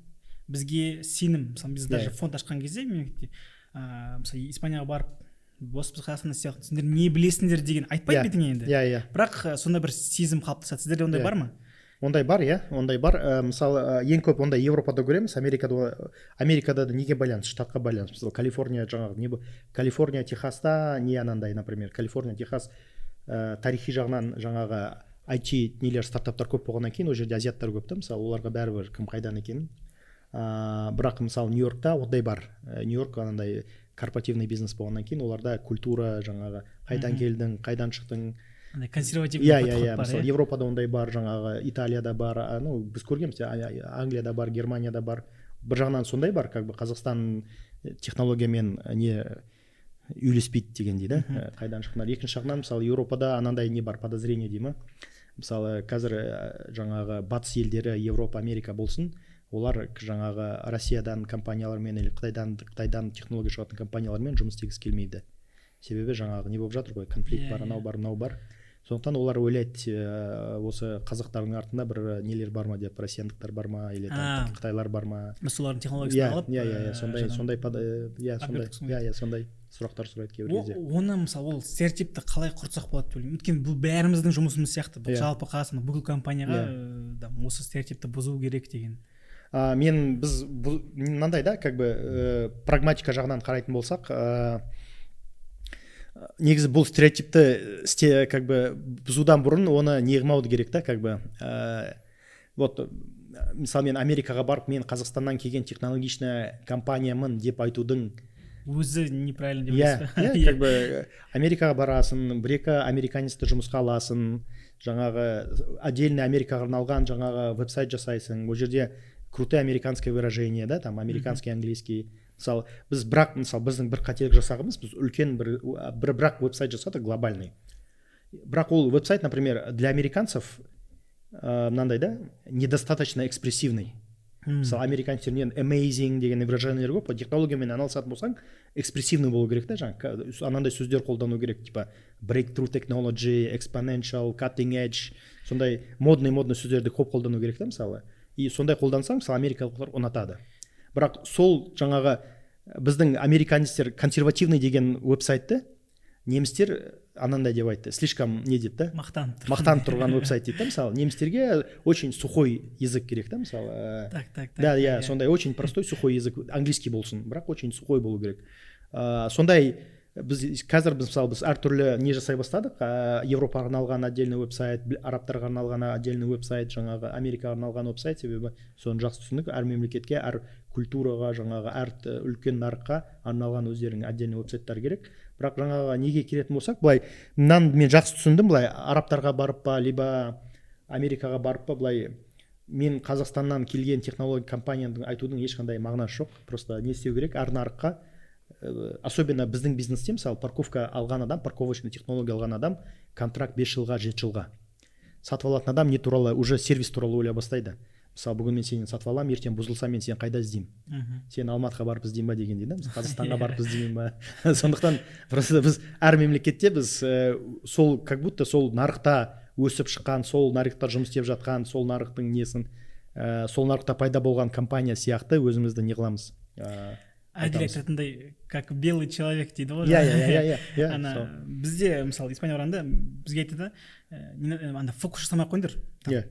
бізге сенім, мысалы, біз даже фонд ашқан кезде мемлекетте, мысалы, Испанияға барып, осы біз Қазақстанда сияқты, сендер не білесіңдер деген айтпайды бетіңе енді. иә иә Бірақ сондай бір сезім қалыптасады. Сіздерде ондай бар ма? Ондай бар, иә, ондай бар. Мысалы, ең көп ондай Европада көреміз. Америкада, Америкада да неге байланысты? Штатқа байланысты. Мысалы, Калифорния, жаңағы не, Калифорния, Техаста не анандай, например, Калифорния, Техас тарихи жағынан жаңағы IT нелер, стартаптар көп болғаннан кейін, ол жерде азиаттар көп та, мысалы, оларға бәрібір кім қайдан екенін. Бірақ, мысалы, Нью Йоркта ондай бар. Нью Йорк анандай корпоративный бизнес болғаннан кейін, оларда культура жаңағы қайдан келдің, қайдан шықтың. Андай консервативный подход бар. Мысалы, Иә. Европада ондай бар, жаңағы Италияда бар, ну, біз көргенбіз, Англияда бар, Германияда бар. Бір жағынан сондай бар, как бы Қазақстан технологиямен не үйлеспейді дегендей да, қайдан шықтыңдар. Екінші жағынан, мысалы, Еуропада анандай не бар, подозрение дей ма, мысалы, қазір жаңағы батыс елдері, Европа, Америка болсын, олар жаңағы Россиядан компаниялармен или Қытайдан технология шығатын компаниялармен жұмыс істегісі келмейді. Себебі жаңағы не болып жатыр ғой, конфликт бар, анау бар, мынау бар. Сондықтан олар ойлайды, осы қазақтардың артында бір нелер бар ма деп, россияндықтар бар ма или там қытайлар бар ма. Біз солардың технологиясын алып иә иә иә сондай жаңағы сондай иә, сондай обертка. Иә, сондай сұрақтар сұрайды кейбір кезде. Оны, мысалы, ол стереотипті қалай құртсақ болады деп ойлаймын, өйткені бұл бәріміздің жұмысымыз сияқты, бұл жалпы Қазақстанда бүкіл компанияға там, осы стереотипті бұзу керек деген. Мен біз бұл мынандай да, как бы прагматика жағынан қарайтын болсақ, негізі бұл стереотипті как бы бұзудан бұрын оны не қылмау керек та, как бы вот мысалы, мен Америкаға барып, мен Қазақстаннан келген технологичная компаниямын деп айтудың өзі неправильно деп ойлайсыз ба? Иә, как бы Америкаға барасың, бір екі американецті жұмысқа аласың, жаңағы отдельно Америкаға арналған жаңағы веб-сайт жасайсың, ол жерде крутое американское выражение да, там американский английский. Мысалы, біз, бірақ, мысалы, біздің бір қателік жасағанымыз, біз үлкен бір бірақ веб-сайт жасадық глобальный, бірақ ол веб-сайт, например, для американцев мынандай да, недостаточно экспрессивный. Мысалы, американецтерден amazing деген выражениелер көп қой. Технологиямен айналысатын болсаң, экспрессивный болу керек та, жаңағы анандай сөздер қолдану керек, типа breakthrough technology, exponential, cutting edge, сондай модный модный сөздерді көп қолдану керек та, мысалы. И сондай қолдансаң, мысалы, америкалықтар ұнатады. Бірақ сол жаңағы біздің американецтер консервативный деген веб-сайтты немістер анандай деп айтты, слишком не деді да. Мақтанып тұр. Мақтанып тұрған веб-сайт дейді да. Мысалы, немістерге очень сухой язык керек та, мысалы. Так так так Да, иә, сондай очень простой сухой язык, английский болсын, бірақ очень сухой болу керек. Сондай біз қазір, біз, мысалы, біз әртүрлі не жасай бастадық: Европаға арналған отдельный веб-сайт, арабтарға арналған отдельный веб-сайт, жаңағы Америкаға арналған веб-сайт. Себебі соны жақсы түсіндік: әр мемлекетке, әр культураға, жаңағы әр үлкен нарыққа арналған өздерінің отдельный веб-сайттары керек. Бірақ жаңағы неге келетін болсақ, былай, мынаны мен жақсы түсіндім: былай, арабтарға барып па, либо Америкаға барып па, былай, мен Қазақстаннан келген технология компанияның айтудың ешқандай мағынасы жоқ. Просто не істеу керек? Әр нарыққа, особенно біздің бизнесте, мысалы, парковка алған адам, парковочный технология алған адам контракт 5 жылға, 7 жылға сатып алатын адам не туралы, уже сервис туралы ойлай бастайды. Мысалы, бүгін мен сенен сатып аламын, ертең бұзылса, мен сені қайда іздеймін? Сені Алматыға барып іздеймін ба дегендей да, мысалы, Қазақстанға барып іздеймін ба? Сондықтан просто біз әр мемлекетте біз сол как будто сол нарықта өсіп шыққан, сол нарықта жұмыс істеп жатқан, сол нарықтың несін Сол нарықта пайда болған компания сияқты өзімізді не қыламыз, Әділ айтамыз. Айтатындай, как белый человек дейді ғой. иә иә иә иә иә Ана сол. бізде, мысалы, Испания барғанда бізге айтты да, анда фокус жасамай ақ қойыңдар. Там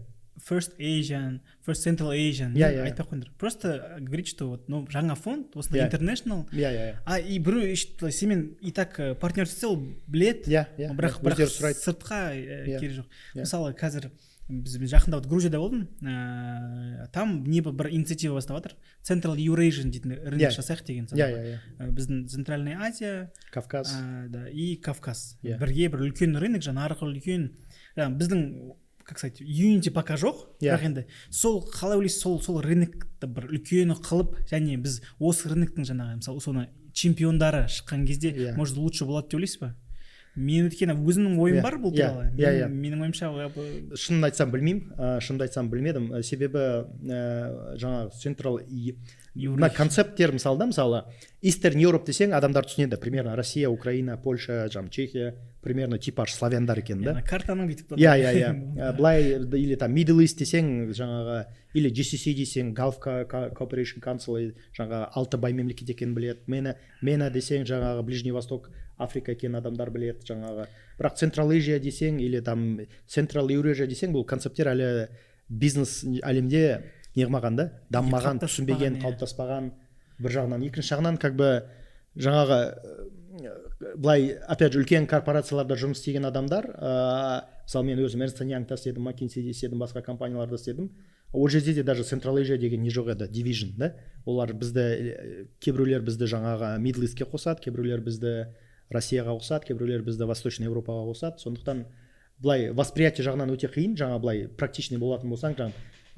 First Asian, First Central Asian Иә, иә, айтпай ақ қойыңдар, просто говорить, что вот, ну, жаңа фонд осындай, international. иә иә А и біреу сенімен и так партнер істесе, ол біледі, иә иә бірақ Өздері сұрайды. сыртқа керегі жоқ. Мысалы, қазір мен жақында вот Грузияда болдым, там не бір инициатива бастап жатыр, Central Eurasian дейтін рынок жасайық деген. иә иә Біздің Центральная Азия, Кавказ. Да, и Кавказ бірге бір үлкен рынок, жаңа нарығы үлкен. Жаңа біздің, как сказать, unity пока жоқ. Бірақ енді сол қалай ойлайсыз, сол рынокты бір үлкен қылып және біз осы рыноктың жаңағы, мысалы, соны чемпиондары шыққан кезде, может, лучше болады деп ойлайсыз ба? Мен, өйткені, өзімнің ойым бар бұл туралы. иә, иә. Менің ойымша, Шынын айтсам, білмеймін, шынымды айтсам, білмедім. Себебі жаңағы Central мына концепттер, мысалы да, мысалы, Eastern Europe десең, адамдар түсінеді примерно: Россия, Украина, Польша, жаңағы Чехия, примерно типаж славяндар екен да. Ана картаның бүйтіп иә иә иә Былай или там Middle East десең, жаңағы, или GCC десең, Gulf Cooperation Council, жаңағы алты бай мемлекет екенін біледі. MENA десең, жаңағы Ближний Восток, Африка екенін адамдар біледі жаңағы. Бірақ Central Asia десең или там Central Eurasia десең, бұл концепттер әлі бизнес әлемде не қылмаған да, дамымаған, Қалыптаспаған, түсінбеген, қалыптаспаған бір жағынан. Екінші жағынан, как бы, жаңағы былай, опять же, үлкен корпорацияларда жұмыс істеген адамдар, мысалы, мен өзім Ernst Young'та істедім, McKinseyде істедім, басқа компанияларда істедім, ол жерде де даже Central Asia деген не жоқ еді, division да. Олар бізді, кейбіреулер бізді жаңағы Middle Eastке қосады, кейбіреулер бізді Россияға қосады, кейбіреулер бізді Восточный Европаға қосады. Сондықтан былай восприятие жағынан өте қиын. Жаңа былай практичный болатын болсаң, жаңа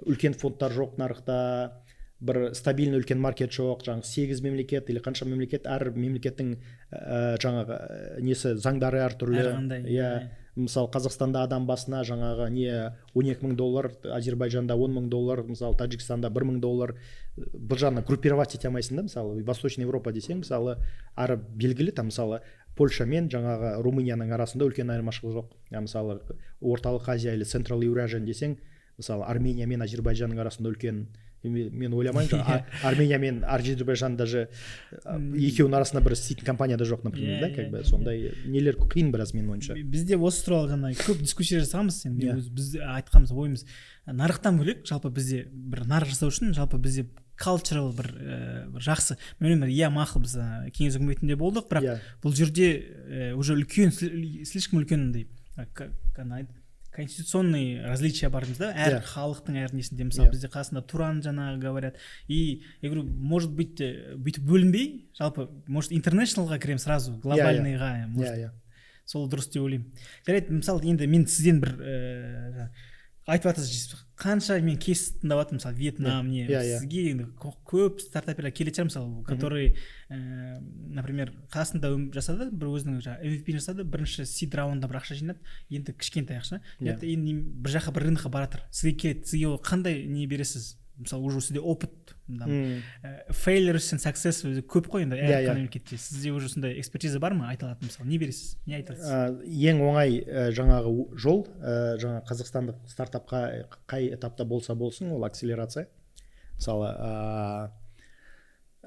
үлкен фондтар жоқ нарықта, бір стабильный үлкен маркет жоқ. Жаңағы сегіз мемлекет или қанша мемлекет, әр мемлекеттің жаңағы несі, заңдары әртүрлі. Әрқандай, иә. Мысалы, Қазақстанда адам басына жаңағы не 12 000 доллар, Әзербайжанда 10 000 доллар, мысалы, Тәжікстанда 1000 доллар. Бір жағынан группировать ете алмайсың да. Мысалы, Восточный Европа десең, мысалы, ары белгілі там, мысалы, Польша мен жаңағы Румынияның арасында үлкен айырмашылық жоқ. Я, мысалы, Орталық Азия или Central Eurasian десең, мысалы, Армения мен Әзербайжанның арасында үлкен, мен ойламаймын, жаңа Армения мен Әзербайжан даже екеуінің арасында бір істейтін компания да жоқ, например, да, как бы сондай нелер қиын біраз, менің ойымша. Бізде осы туралы жаңағы көп дискуссия жасағанбыз енді. Біз айтқанбыз, ойымыз, нарықтан бөлек, жалпы бізде бір нарық жасау үшін, жалпы бізде cultural бір, бір жақсы, мен ойлаймын, иә, мақұл, біз кеңес үкіметінде болдық, бірақ бұл жерде уже үлкен, слишком үлкен андай ана конституционный различия бар дейміз да, әр халықтың әр несінде. Мысалы, бізде қасында Туран жаңағы говорят, и я говорю, может быть, бүйтіп бөлінбей, жалпы, может, international-ға кіреміз сразу, глобальныйға, может, иә иә сол дұрыс деп ойлаймын. Жарайды, мысалы, енді мен сізден бір айтып жатырсыз, қанша мен кейс тыңдап жатырмын, мысалы, Вьетнам не, иә, иә. сізге енді көп стартаперлер келетін шығар, мысалы, который например, қасында жасады, бір өзінің жаңағы MVP жасады, бірінші seed раундында бір ақша жинады, енді кішкентай ақша. Иә. Енді бір жаққа, бір рынокқа бара жатыр, сізге келеді, сізге ол қандай не бересіз? Мысалы, уже сізде опыт там, failures and success өзі көп қой енді әр Иә, иә. мемлекетте. Сізде уже сондай экспертиза бар ма айта алатын? Мысалы, не бересіз, не айта аласыз? Ең оңай жаңағы жол, жаңа қазақстандық стартапқа қай этапта болса болсын, ол акселерация. Мысалы,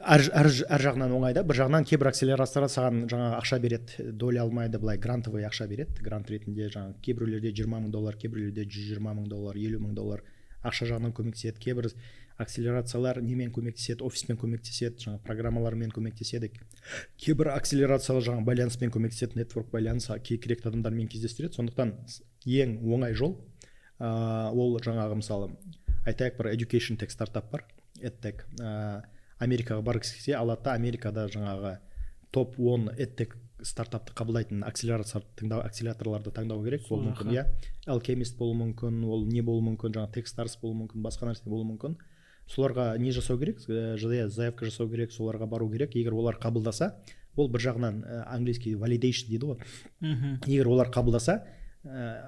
әр жағынан оңай да. Бір жағынан, кейбір акселерациялар саған жаңағы ақша береді, доля алмайды, былай грантовый ақша береді, грант ретінде. Жаңағы кейбіреулерде 20 000 доллар, кейбіреулерде 120 000 доллар, 50 000 доллар, ақша жағынан көмектеседі. Кейбір акселерациялар немен көмектеседі, офиспен көмектеседі, жаңағы программалармен көмектеседі. Кейбір акселерациялар жаңағы байланыспен көмектеседі, network байланыс, керекті адамдармен кездестіреді. Сондықтан ең оңай жол ол жаңағы, мысалы, айтайық, бір education tech стартап бар, edtech, Америкаға барғысы келсе, алады да, Америкада жаңағы топ 10 edtech стартапты қабылдайтын акселерация таңдау, акселераторларды таңдау керек. Сол Ол мүмкін, жаққа. иә, Alchemist болуы мүмкін, ол не болуы мүмкін, жаңағы Techstars болуы мүмкін, басқа нәрсе болуы мүмкін. Соларға не жасау керек, заявка жасау керек, соларға бару керек. Егер олар қабылдаса, ол бір жағынан английский validation дейді ғой. Егер олар қабылдаса,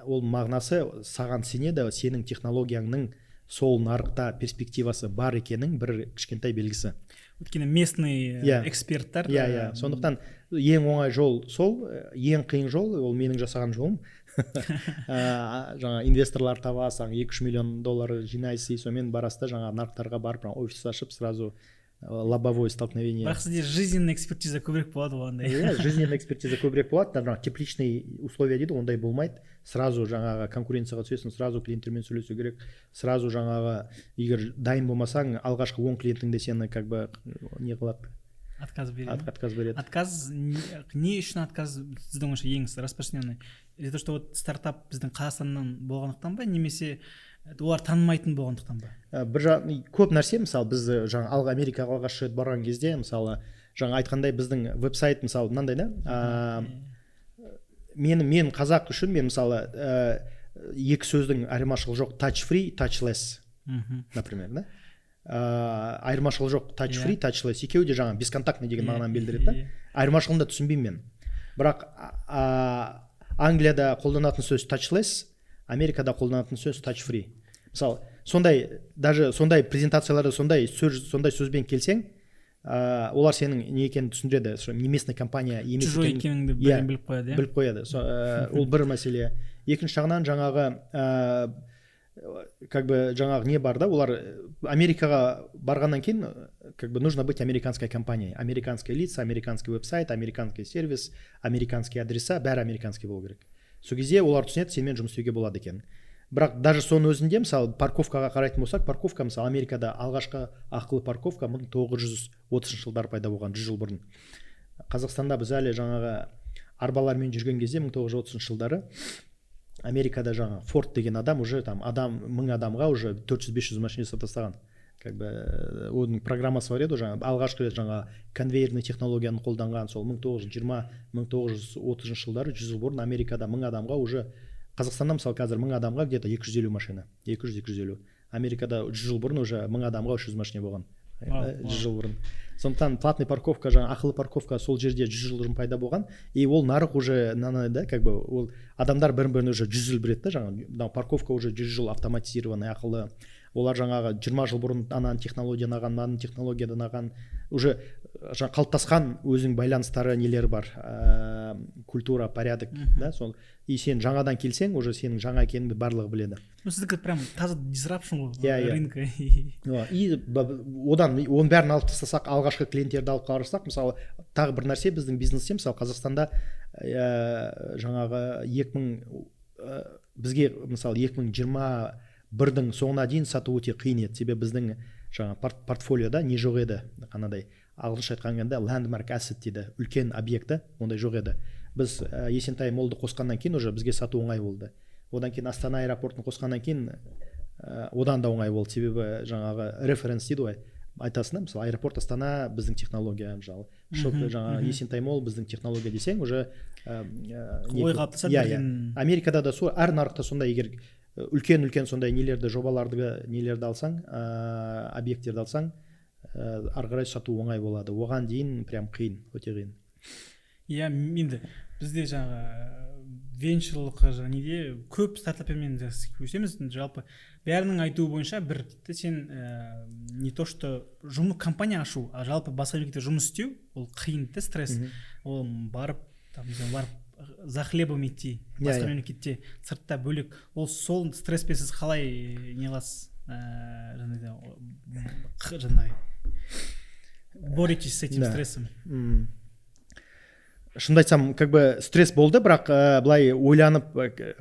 ол мағынасы саған сенеді, сенің технологияңның сол нарықта перспективасы бар екенінің бір кішкентай белгісі. Өйткені местный эксперттер. Иә иә Сондықтан ең оңай жол сол, ең қиын жол ол менің жасаған жолым. Жаңа инвесторлар табасың, 2-3 миллион доллар жинайсың, и сонымен барасыз да, жаңағы нарықтарға барып, жаңағы офис ашып, сразу лобовое столкновение. Бірақ сізде жизненный экспертиза көбірек болады ғой андай. Иә, жизненный экспертиза көбірек болады. Жаңағы тепличный условия дейді, ондай болмайды. Сразу жаңағы конкуренцияға түсесің, сразу клиенттермен сөйлесу керек, сразу жаңағы егер дайын болмасаң, алғашқы 10 клиентің де сені как бы не қылады. Отказ береді ма? Отказ береді. Отказ не үшін отказ, сіздің ойыңызша, ең распространенный? Из-за того, что вот стартап біздің Қазақстаннан болғандықтан ба немесе олар танымайтын болғандықтан ба? Бір жақ, көп нәрсе. Мысалы, біз жаңа алға Америкаға алғаш рет барған кезде, мысалы, жаңа айтқандай, біздің веб-сайт, мысалы, мынандай да, мен қазақ үшін мен, мысалы, екі сөздің айырмашылығы жоқ: touch free, touchless, например, да. Айырмашылығы жоқ, touch free, touchless, екеуі де жаңа бесконтактный деген мағынаны білдіреді да. Айырмашылығын да түсінбеймін мен. Бірақ Англияда қолданатын сөз touchless, Америкада қолданатын сөз touch free. Мысалы, сондай, даже сондай презентацияларда сондай сөз, сондай сөзбен келсең, олар сенің не екенін түсіндіреді, что не местный компания емес Чужой екенін. екеніңді Иә, бірден біліп қояды, иә. Біліп қояды. Ол бір мәселе. Екінші жағынан, жаңағы как бы жаңағы не бар да, олар Америкаға барғаннан кейін как бы нужно быть американской компанией: американские лица, американский веб-сайт, американский сервис, американский адреса, бәрі американский болу керек. Сол кезде олар түсінеді, сенімен жұмыс істеуге болады екен. Бірақ даже соның өзінде, мысалы, парковкаға қарайтын болсақ, парковка, мысалы, Америкада алғашқы ақылы парковка 1930 жылдары пайда болған, 100 жыл бұрын. Қазақстанда біз әлі жаңағы арбалармен жүрген кезде, 1930 жылдары, Америкада жаңа Форд деген адам уже там адам 1000 адамға уже 400-500 машина жасап тастаған. Как бы оның программасы бар еді ғой, жаңа алғашқы рет жаңа конвейерный технологияны қолданған сол 1920-1930 жылдары, 100 жыл бұрын Америкада 1000 адамға уже. Қазақстанда, мысалы, қазір 1000 адамға где то 250 машина, 200-250. Америкада 100 жыл бұрын уже 1000 адамға 300 машина болған, 100 жыл бұрын. Сондықтан платный парковка, жаңа ақылы парковка сол жерде 100 жыл бұрын пайда болған. И ол нарық уже мынандай да, как бы ол адамдар бір бірін уже 100 жыл біледі да. Жаңағы мынау парковка уже 100 жыл автоматизированный, ақылы. Олар жаңағы 20 жыл бұрын ананың технологияны алған, мынаның технологиядан алған, уже жаңа қалыптасқан өзінің байланыстары, нелері бар, культура, порядок да сол. И сен жаңадан келсең, уже сенің жаңа екеніңді барлығы біледі. Ну, сіздікі прям таза disruption ғой Иә, иә. рынка. И одан оның бәрін алып тастасақ, алғашқы клиенттерді алып қарасақ, мысалы, тағы бір нәрсе біздің бизнесте, мысалы, Қазақстанда жаңағы 2000 бізге, мысалы, 2021-дің соңына дейін сату өте қиын еді. Себебі біздің жаңа портфолиода не жоқ еді, қанандай, ағылшынша айтқанда, landmark asset дейді, үлкен объекті ондай жоқ еді. Біз Есентай Моллды қосқаннан кейін уже бізге сату оңай болды. Одан кейін Астана аэропортын қосқаннан кейін одан да оңай болды. Себебі жаңағы референс дейді ғой, айтасың да, мысалы, аэропорт Астана біздің технология, мысалы, жаңағы Есентай Молл біздің технология десең, уже Ой қалыптасады Иә. бірден. Америкада да сол, әр нарықта сондай. Егер үлкен үлкен сондай нелерді, жобаларды, нелерді алсаң, объекттерді алсаң, ары қарай сату оңай болады. Оған дейін прям қиын, өте қиын. Иә, енді бізде жаңағы венчурлық жаңағы неде көп стартапермен өсеміз. Жалпы бәрінің айтуы бойынша бір дейді: сен не то что жұмыс, компания ашу, а жалпы басқа мемлекетте жұмыс істеу ол қиын да, стресс. Ол барып там, не знаю, барып за хлебом идти басқа мемлекетте, сыртта бөлек, ол сол стресспен сіз қалай не қыласыз, жаңағыдай боретесь с этим стрессом? Шынымды айтсам, как бы стресс болды, бірақ былай ойланып,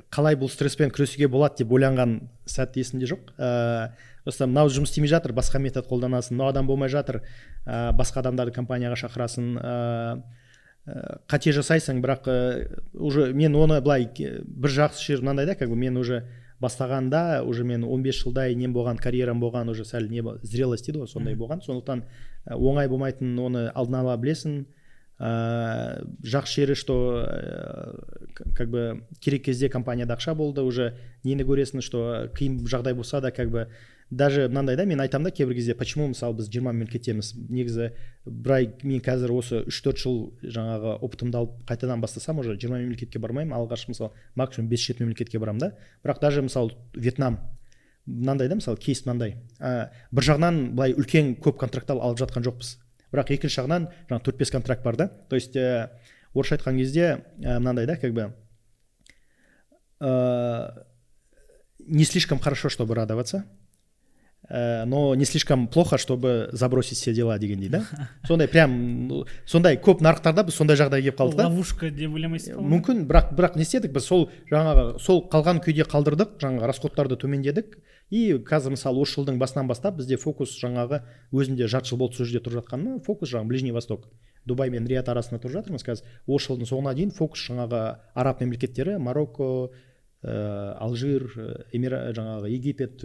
қалай бұл стресспен күресуге болады деп ойланған сәт есімде жоқ. Просто мынау жұмыс істемей жатыр, басқа метод қолданасың, мынау адам болмай жатыр, басқа адамдарды компанияға шақырасың. Қате жасайсың, бірақ уже мен оны былай бір жақсы жері мынандай да, как бы мен уже бастағанда уже мен 15 жылдай нем болған, карьерам болған, уже сәл не зрелость дейді ғой, сондай болған. Сондықтан оңай болмайтынын оны алдын ала білесің. Жақсы жері, что как бы керек кезде компанияда ақша болды. Уже нені көресің, что қиын жағдай болса да, как бы даже мынандай да, мен айтамын да кейбір кезде, почему, мысалы, біз 20 мемлекеттеміз. Негізі бір ай мен қазір осы 3-4 жыл жаңағы опытымды алып қайтадан бастасам, уже 20 мемлекетке бармаймын алғаш, мысалы, максимум 5-7 мемлекетке барамын да. Бірақ даже, мысалы, Вьетнам мынандай да, мысалы, кейс мынандай: бір жағынан былай үлкен көп контракттар алып жатқан жоқпыз, бірақ екінші жағынан жаңағы 4-5 контракт бар да. То есть орысша айтқан кезде мынандай да, как бы Не слишком хорошо, чтобы радоваться, но не слишком плохо, чтобы забросить все дела дегендей да. Сондай прям, ну, сондай көп нарықтарда біз сондай жағдайға келіп қалдық та. Ловушка деп ойламайсыз ба оны? Мүмкін, бірақ не істедік біз? Сол жаңағы сол қалған күйде қалдырдық, жаңағы расходтарды төмендедік. И қазір, мысалы, осы жылдың басынан бастап бізде фокус, жаңағы өзімде жарты жыл болды сол жерде тұрып жатқаныма, фокус жаңағы Ближний Восток, Дубай мен Риад арасында тұрып жатырмыз қазір. Осы жылдың соңына дейін фокус жаңағы араб мемлекеттері: Марокко, Алжир, жаңағы Египет,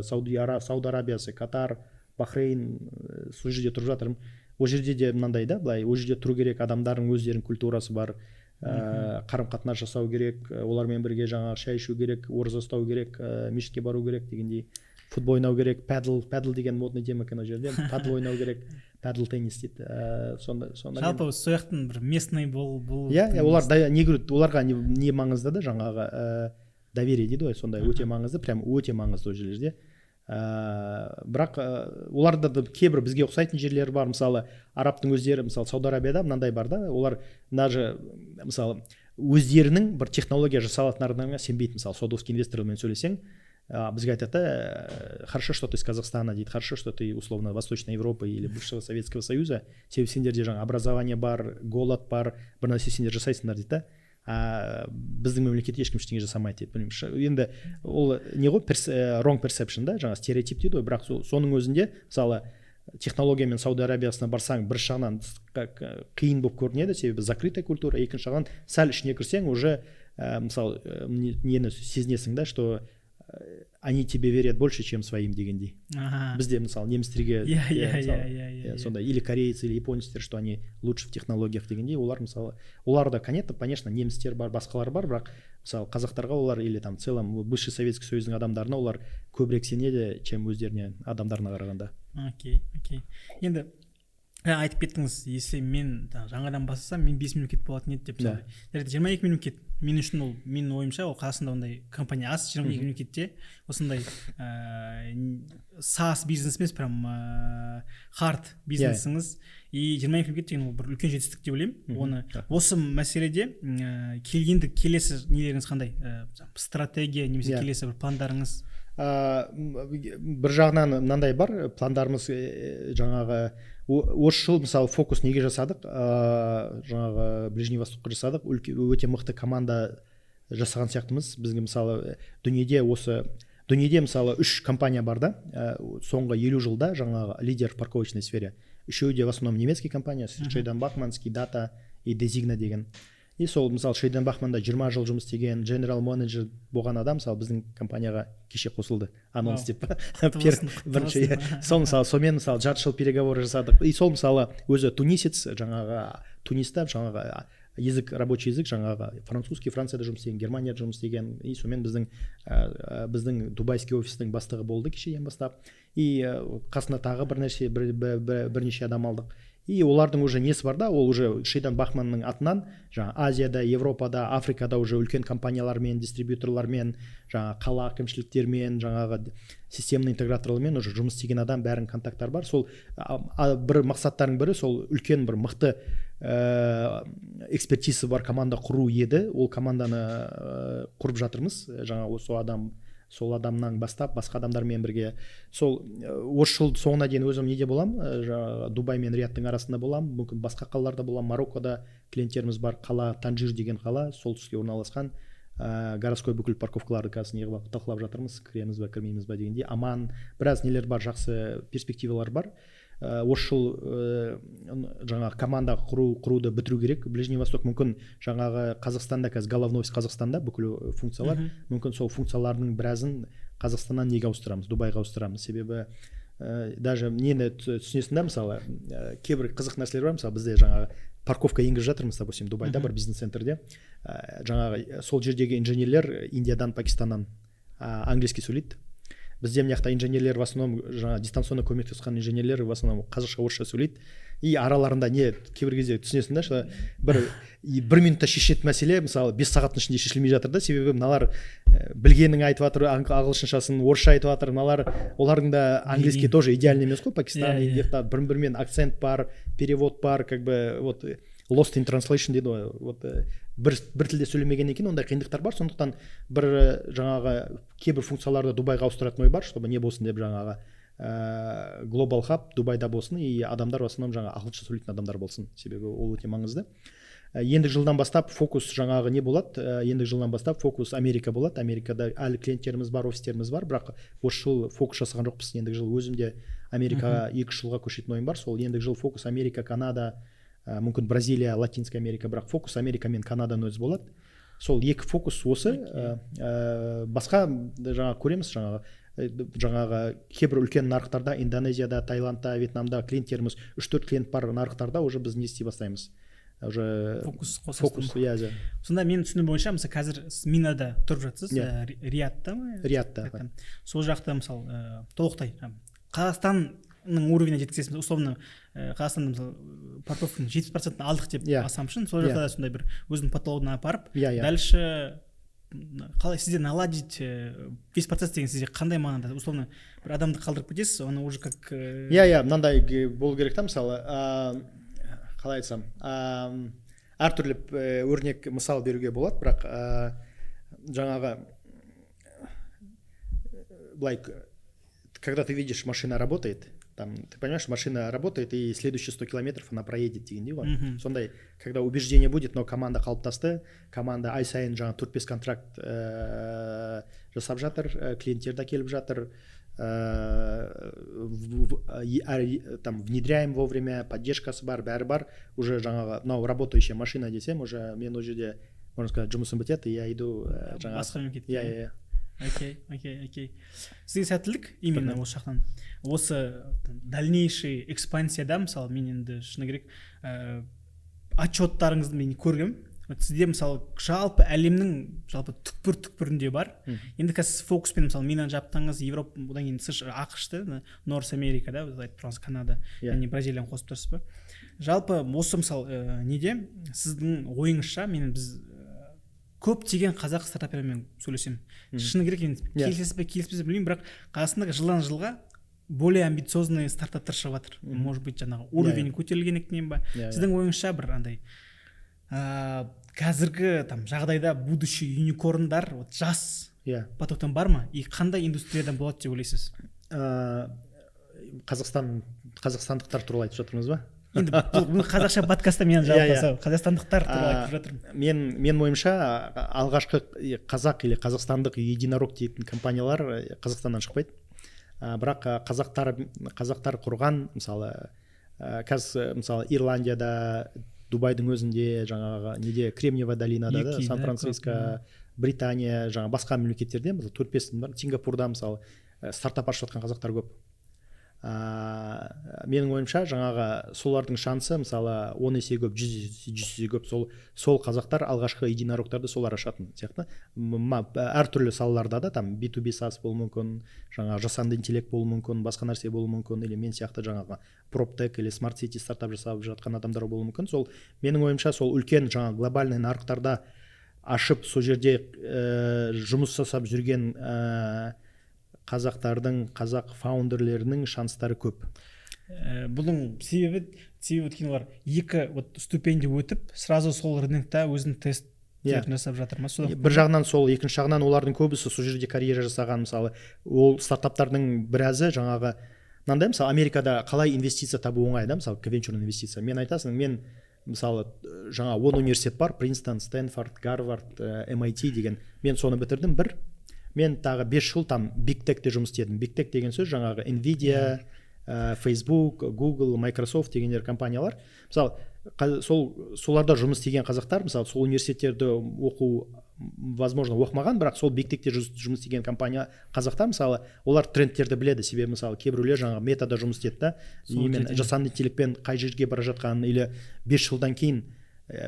Сауд Арабиясы, Катар, Бахрейн. Сол жерде тұрып жатырмын. Ол жерде де мынандай да, былай, ол жерде тұру керек, адамдардың өздерінің культурасы бар, қарым қатынас жасау керек, олармен бірге жаңағы шай ішу керек, ораза ұстау керек, мешітке бару керек дегендей, футбол ойнау керек, падл, падл деген модный тема екен ол жерде, падл ойнау керек, падл теннис дейді. Сонда Жалпы сол жақтың бір местный бол. Иә, олар не говорю, оларға не маңызды да, жаңағы доверие дейді ғой, сондай өте маңызды, прям өте маңызды ол жерлерде. Бірақ оларда да кейбір бізге ұқсайтын жерлері бар. Мысалы, арабтың өздері, мысалы, Сауд Арабияда мынандай бар да, олар даже, мысалы, өздерінің бір технология жасалатын адамға сенбейді. Мысалы, саудовский инвесторлармен сөйлесең, бізге айтады да: «Хорошо, что ты из Казахстана, — дейді, — хорошо, что ты, условно, Восточной Европы или бывшего Советского Союза, себебі сендерде жаңа образование бар, голод бар, бір нәрсе сендер жасайсыңдар», — дейді да. А біздің мемлекетте ешкім ештеңе жасамайды дейді. Білмеймін, енді ол не ғой, wrong perception да, жаңа стереотип дейді ғой. Бірақ соның өзінде, мысалы, технологиямен Сауд Арабиясына барсаң, бір жағынан қиын болып көрінеді, себебі закрытая культура, екінші жағынан сәл ішіне кірсең, уже мысалы, нені сезінесің да, что они тебе верят больше, чем своим дегендей. Бізде, мысалы, немістерге иә мысалы, иә иә иә, сондай, или корейцы, или японецтер, что они лучше в технологиях дегендей. Олар, мысалы, олар да, конечно, конечно, немістер бар, басқалар бар, бірақ, мысалы, қазақтарға олар или там в целом бывший Советский Союздың адамдарына олар көбірек сенеді, чем өздеріне адамдарына қарағанда. Окей, енді айтып кеттіңіз, если мен жаңадан бастасам, мен бес мемлекет болатын еді деп. Мысалы, жарайды, 22 мемлекет мен үшін ол, менің ойымша, ол Қазақстанда ондай компания аз, 22 мемлекетте осындай SaaS бизнес емес, прям хард бизнесіңіз. И 22 мемлекет деген ол бір үлкен жетістік деп ойлаймын. Оны осы мәселеде келгенді келесі нелеріңіз қандай, стратегия немесе келесі бір пландарыңыз? Бір жағынан мынандай бар пландарымыз, жаңағы осы жыл, мысалы, фокус неге жасадық? Жаңағы Ближний Востокқа жасадық. Өте мықты команда жасаған сияқтымыз бізге. Мысалы, дүниеде, осы дүниеде, мысалы, үш компания бар да, соңғы 50 жылда жаңағы лидер в парковочной сфере. Үшеуі де в основном немецкий компания: Шейдан Бахман, Скидата и Дезигна деген. И сол, мысалы, Шейден Бахманда 20 жыл жұмыс істеген general manager болған адам, мысалы, біздің компанияға кеше қосылды, анонс деп. Құтты болсын, құтты Бірінші, болсын. Иә. Сол, мысалы, сонымен, мысалы, жарты жыл переговоры жасадық. И сол, мысалы, өзі тунисец, жаңағы Туниста жаңағы язык, рабочий язык жаңағы французский, Францияда жұмыс істеген, Германияда жұмыс істеген. И сонымен біздің біздің дубайский офистің бастығы болды кешеден бастап. И қасына тағы бір нәрсе бір, бір, бір, бірнеше адам алдық. И олардың уже несі бар да, ол уже Шейдан Бахманның атынан жаңа Азияда, Европада, Африкада уже үлкен компаниялармен, дистрибьюторлармен, жаңа қала әкімшіліктермен, жаңағы системный интеграторлармен уже жұмыс істеген адам, бәрінің контакттары бар. Сол бір мақсаттардың бірі сол үлкен бір мықты экспертизасы бар команда құру еді. Ол команданы құрып жатырмыз. Жаңа осы адам, сол адамнан бастап басқа адамдармен бірге. Сол осы жыл соңына дейін өзім неде боламын, жаңағы Дубай мен Риядтың арасында боламын, мүмкін, басқа қалаларда боламын. Мароккода клиенттеріміз бар, қала Танжир деген қала, солтүстікте орналасқан. Городской бүкіл парковкаларды қазір не қылып, талқылап жатырмыз, кіреміз ба, кірмейміз ба дегендей. Аман, біраз нелер бар, жақсы перспективалар бар. Осы жыл жаңағы команда құруды бітіру керек. Ближний Восток, мүмкін, жаңағы Қазақстанда қазір головной офис Қазақстанда, бүкіл функциялар. Мүмкін, сол функциялардың біразын Қазақстаннан неге ауыстырамыз, Дубайға ауыстырамыз. Себебі даже нені түсінесің да, мысалы, кейбір қызық нәрселер бар. Мысалы, бізде жаңағы парковка енгізіп жатырмыз, допустим, Дубайда бір бизнес центрде. Жаңағы сол жердегі инженерлер Индиядан, Пакистаннан, английский сөйлейді. Бізде мына жақта инженерлер в основном, жаңағы дистанционно көмектескен инженерлер в основном қазақша, орысша сөйлейді. И араларында не, кейбір кезде түсінесің да, что бір и бір минутта шешетін мәселе, мысалы, 5 сағаттың ішінде шешілмей жатыр да. Себебі мыналар білгенін айтып жатыр, ағылшыншасын, орысша айтып жатыр мыналар, олардың да английский тоже идеальный емес қой. Пакистан, Иә, иә. Индияда бір бірімен акцент бар, перевод бар, как бы вот lost in translation дейді ғой. Вот Бір тілде сөйлемегеннен кейін ондай қиындықтар бар. Сондықтан бір жаңағы кейбір функцияларды Дубайға ауыстыратын ой бар, чтобы не болсын деп, жаңағы global хаб Дубайда болсын и адамдар в основном жаңа ағылшынша сөйлейтін адамдар болсын, себебі ол өте маңызды. Ендігі жылдан бастап фокус жаңағы не болады? Ендігі жылдан бастап фокус Америка болады. Америкада әлі клиенттеріміз бар, офистеріміз бар, бірақ осы жыл фокус жасаған жоқпыз. Ендігі жыл өзім де Америкаға 2-3 жылға көшетін ойым бар. Сол ендігі жыл фокус Америка, Канада, мүмкін Бразилия, Латинская Америка, бірақ фокус Америка мен Канаданың өзі болады. Сол екі фокус осы. Басқа жаңағы көреміз, жаңағы кейбір үлкен нарықтарда, Индонезияда, Таиландта, Вьетнамда клиенттеріміз, үш төрт клиент бар нарықтарда уже біз не істей бастаймыз уже. Фокус қосасыз. Фокус, иә. Сонда менің түсінігім бойынша, мысалы, қазір сіз Минада тұрып жатсыз. Иә. Риядта ма? Риядта. Риядта. Сол жақта, мысалы, толықтай Қазақстанның уровеніне жеткізесіз. Условно, Қазақстанда, мысалы, парковканың 70%-ін алдық деп assumption, сол жақта да сондай бір өзінің потологына апарып, иә иә дальше қалай сізде наладить весь процесс деген сізде қандай мағынада? Условно, бір адамды қалдырып кетесіз, оны уже как Иә, мынандай болу керек та. Мысалы, қалай айтсам, әртүрлі өрнек, мысал беруге болады, бірақ жаңағы былай, когда ты видишь, машина работает, там ты понимаешь, машина работает и следующие 100 километров она проедет дегендей ғой. Сондай когда убеждение будет, но команда қалыптасты, команда ай сайын жаңа төрт бес контракт жасап жатыр, клиенттер де келіп жатыр, там внедряем вовремя, поддержкасы бар, бәрі бар. Уже жаңағы мынау работающая машина десем, уже мен ол жерде, можно сказать, жұмысым бітеді и я иду жаңағы басқа мемлекетке. Иә. Окей, сізге сәттілік именно осы жақтан, осы дальнейший экспансияда. Мысалы, мен енді шыны керек, отчеттарыңызды мен көргенмін. Вот сізде, мысалы, жалпы әлемнің жалпы түкпір түкпірінде бар. Енді қазір сіз фокуспен, мысалы, Минаны жаптыңыз, Европа, одан кейін США, АҚШ-ты, North Америка да, айтып тұрғаныңыз, Канада Иә. және Бразилияны қосып тұрсыз ба? Жалпы осы, мысалы, неде сіздің ойыңызша, мен біз көптеген қазақ стартапермен сөйлесемін, шыны керек, енді келісесіз бе, келіспейсіз бе, білмеймін, бірақ Қазақстанда жылдан жылға более амбициозный стартаптар шығып жатыр. Может быть, жаңағы уровень көтерілгендіктен ба? Иә. Сіздің ойыңызша, бір андай қазіргі там жағдайда будущий юникорндар вот жас потоктан бар ма и қандай индустриядан болады деп ойлайсыз? Қазақстан, қазақстандықтар туралы айтып жатырмыз ба? Енді бұл қазақша подкастта мен жалпы Иә, иә. сол қазақстандықтар туралы айтып жатырмын. Мен ойымша, алғашқы қазақ или қазақстандық единорог дейтін компаниялар Қазақстаннан шықпайды. Бірақ қазақтар құрған, мысалы, қазір, мысалы, Ирландияда, Дубайдың өзінде, жаңағы неде, Кремниевая долинада да, UK, да, Сан Франциско, Британия, жаңа басқа мемлекеттерде, мысалы, төрт бес, Сингапурда, мысалы, стартап ашып жатқан қазақтар көп. Менің ойымша, жаңағы солардың шансы, мысалы, 10 есе көп, 100 есе көп. Сол қазақтар алғашқы единорогтарды солар ашатын сияқты. Әртүрлі салаларда да, там B2B SaaS болуы мүмкін, жаңағы жасанды интеллект болуы мүмкін, басқа нәрсе болуы мүмкін, или мен сияқты жаңағы proptech или smart city стартап жасап жатқан адамдар болуы мүмкін. Сол менің ойымша, сол үлкен жаңа глобальный нарықтарда ашып, сол жерде жұмыс жасап жүрген қазақтардың, қазақ фаундерлерінің шанстары көп. Бұның себебі өйткені олар екі вот ступеньде өтіп, сразу сол рынокта өзінің тесттерін жасап жатыр ма содан? Бір жағынан сол, екінші жағынан олардың көбісі сол жерде карьера жасаған. Мысалы, ол стартаптардың біразы жаңағы мынандай, мысалы, Америкада қалай инвестиция табу оңай да, мысалы, венчурный инвестиция. Мен айтасың, мен, мысалы, жаңа 10 университет бар: Принстон, Стэнфорд, Гарвард, MIT деген. Мен соны бітірдім бір, мен тағы 5 жыл там big techте жұмыс істедім. Big tech деген сөз жаңағы Nvidia, Facebook, Google, Microsoft дегендер компаниялар. Мысалы, сол соларда жұмыс істеген қазақтар, мысалы, сол университеттерді оқу, возможно, оқымаған, бірақ сол big techте жұмыс істеген компания қазақтар, мысалы, олар трендтерді біледі, себебі, мысалы, кейбіреулер жаңағы Метада жұмыс істеді да, Сол немен, жерден. жасанды интеллектпен қай жерге бара жатқанын или 5 жылдан кейін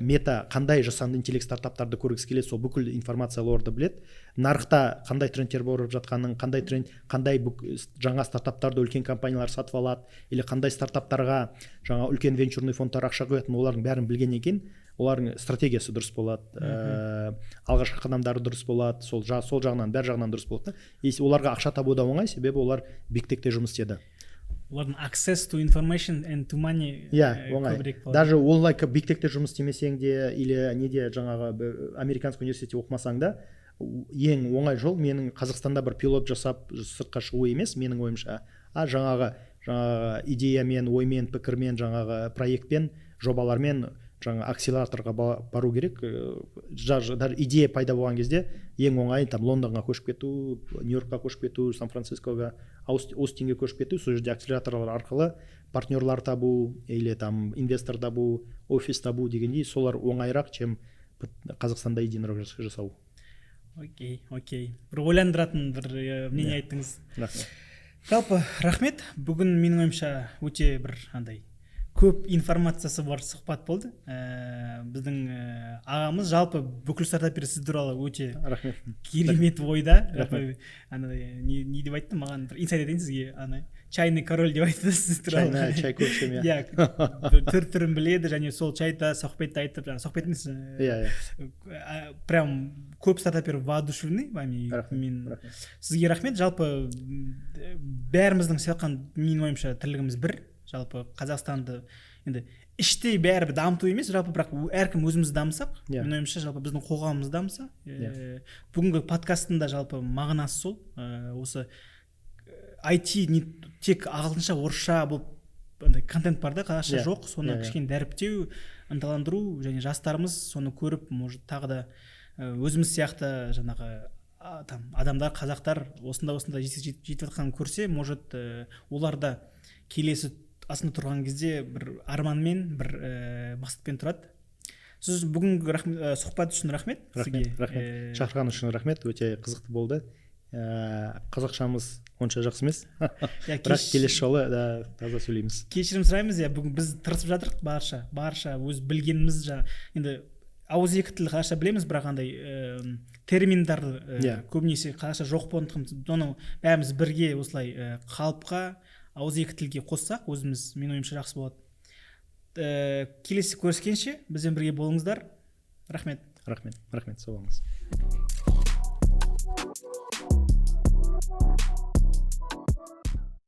Мета қандай жасанды интеллект стартаптарды көргісі келеді, сол бүкіл информацияларды біледі. Нарықта қандай трендтер болып жатқанын, қандай тренд, қандай жаңа стартаптарды үлкен компаниялар сатып алады или қандай стартаптарға жаңа үлкен венчурный фондтар ақша құятынын, олардың бәрін білгеннен кейін олардың стратегиясы дұрыс болады, алғашқы қадамдары дұрыс болады, сол жағынан, бәр жағынан дұрыс болады да. И оларға ақша табу да оңай, себебі олар big techте жұмыс істеді. Олардың access to information and to money иә, оңай. Көбірек болады. Даже онлайн big tech те жұмыс істемесең де или неде, жаңағы американский университетте оқымасаң да, ең оңай жол менің Қазақстанда бір пилот жасап сыртқа шығу емес, менің ойымша, а жаңағы идеямен, оймен, пікірмен, жаңағы проектпен, жобалармен жаңа акселераторға бару керек. Даже идея пайда болған кезде ең оңайы там Лондонға көшіп кету, Нью Йоркқа көшіп кету, Сан Францискоға, Остинге көшіп кету, сол жерде акселераторлар арқылы партнерлар табу или там инвестор табу, офис табу дегендей, солар оңайырақ, чем Қазақстанда единорог жасау. Окей, бір ойландыратын бір мнение айттыңыз. Рахмет. Жалпы рахмет. Бүгін, менің ойымша, өте бір андай көп информациясы бар сұхбат болды. Біздің ағамыз, жалпы бүкіл стартапер сіз туралы өте Рахмет. керемет ойда. Рахмет. Андай не деп айтты маған, бір инсайт айтайын сізге, ана чайный король деп айтты сіз туралы. Чай, чай көп ішемін, иә. Иә, түр түрін біледі және сол чайда сұхбетті айтып, жаңағы сұхбет емес, иә иә прям көп стартапер воодушевлены вами. Рахмет, мен рахмет. Сізге рахмет. Жалпы бәріміздің істеп жатқан, менің ойымша, тірлігіміз бір, жалпы Қазақстанды енді іштей бәрібір дамыту емес жалпы, бірақ әркім өзіміз дамысақ, менің ойымша, жалпы біздің қоғамымыз дамыса, бүгінгі подкасттың да жалпы мағынасы сол, осы IT не тек ағылшынша, орысша болып андай контент бар да, қазақша жоқ, соны Иә, иә. кішкене дәріптеу, ынталандыру және жастарымыз соны көріп, может, тағы да өзіміз сияқты жаңағы там адамдар, қазақтар осындай осындай жетістікке жетіп жатқанын көрсе, может, олар да келесі астында тұрған кезде бір арманмен, бір мақсатпен тұрады. Сіз бүгінгі сұхбат үшін рахмет Рахмет. сізге. Рахмет. Шақырған үшін рахмет, өте қызықты болды. Қазақшамыз онша жақсы емес, Иә, бірақ келесі жолы да таза сөйлейміз. Кешірім сұраймыз, иә. Бүгін біз тырысып жатырмық барша барша өз білгеніміз, жаңа енді ауыз екі тіл қазақша білеміз, бірақ андай терминдар көбінесе қазақша жоқ болғандықтан, оны бәріміз бірге осылай қалыпқа, ауыз екі тілге қоссақ өзіміз, менің ойымша, жақсы болады. Келесі көріскенше бізбен бірге болыңыздар, рахмет. Рахмет, рахмет, сау болыңыз.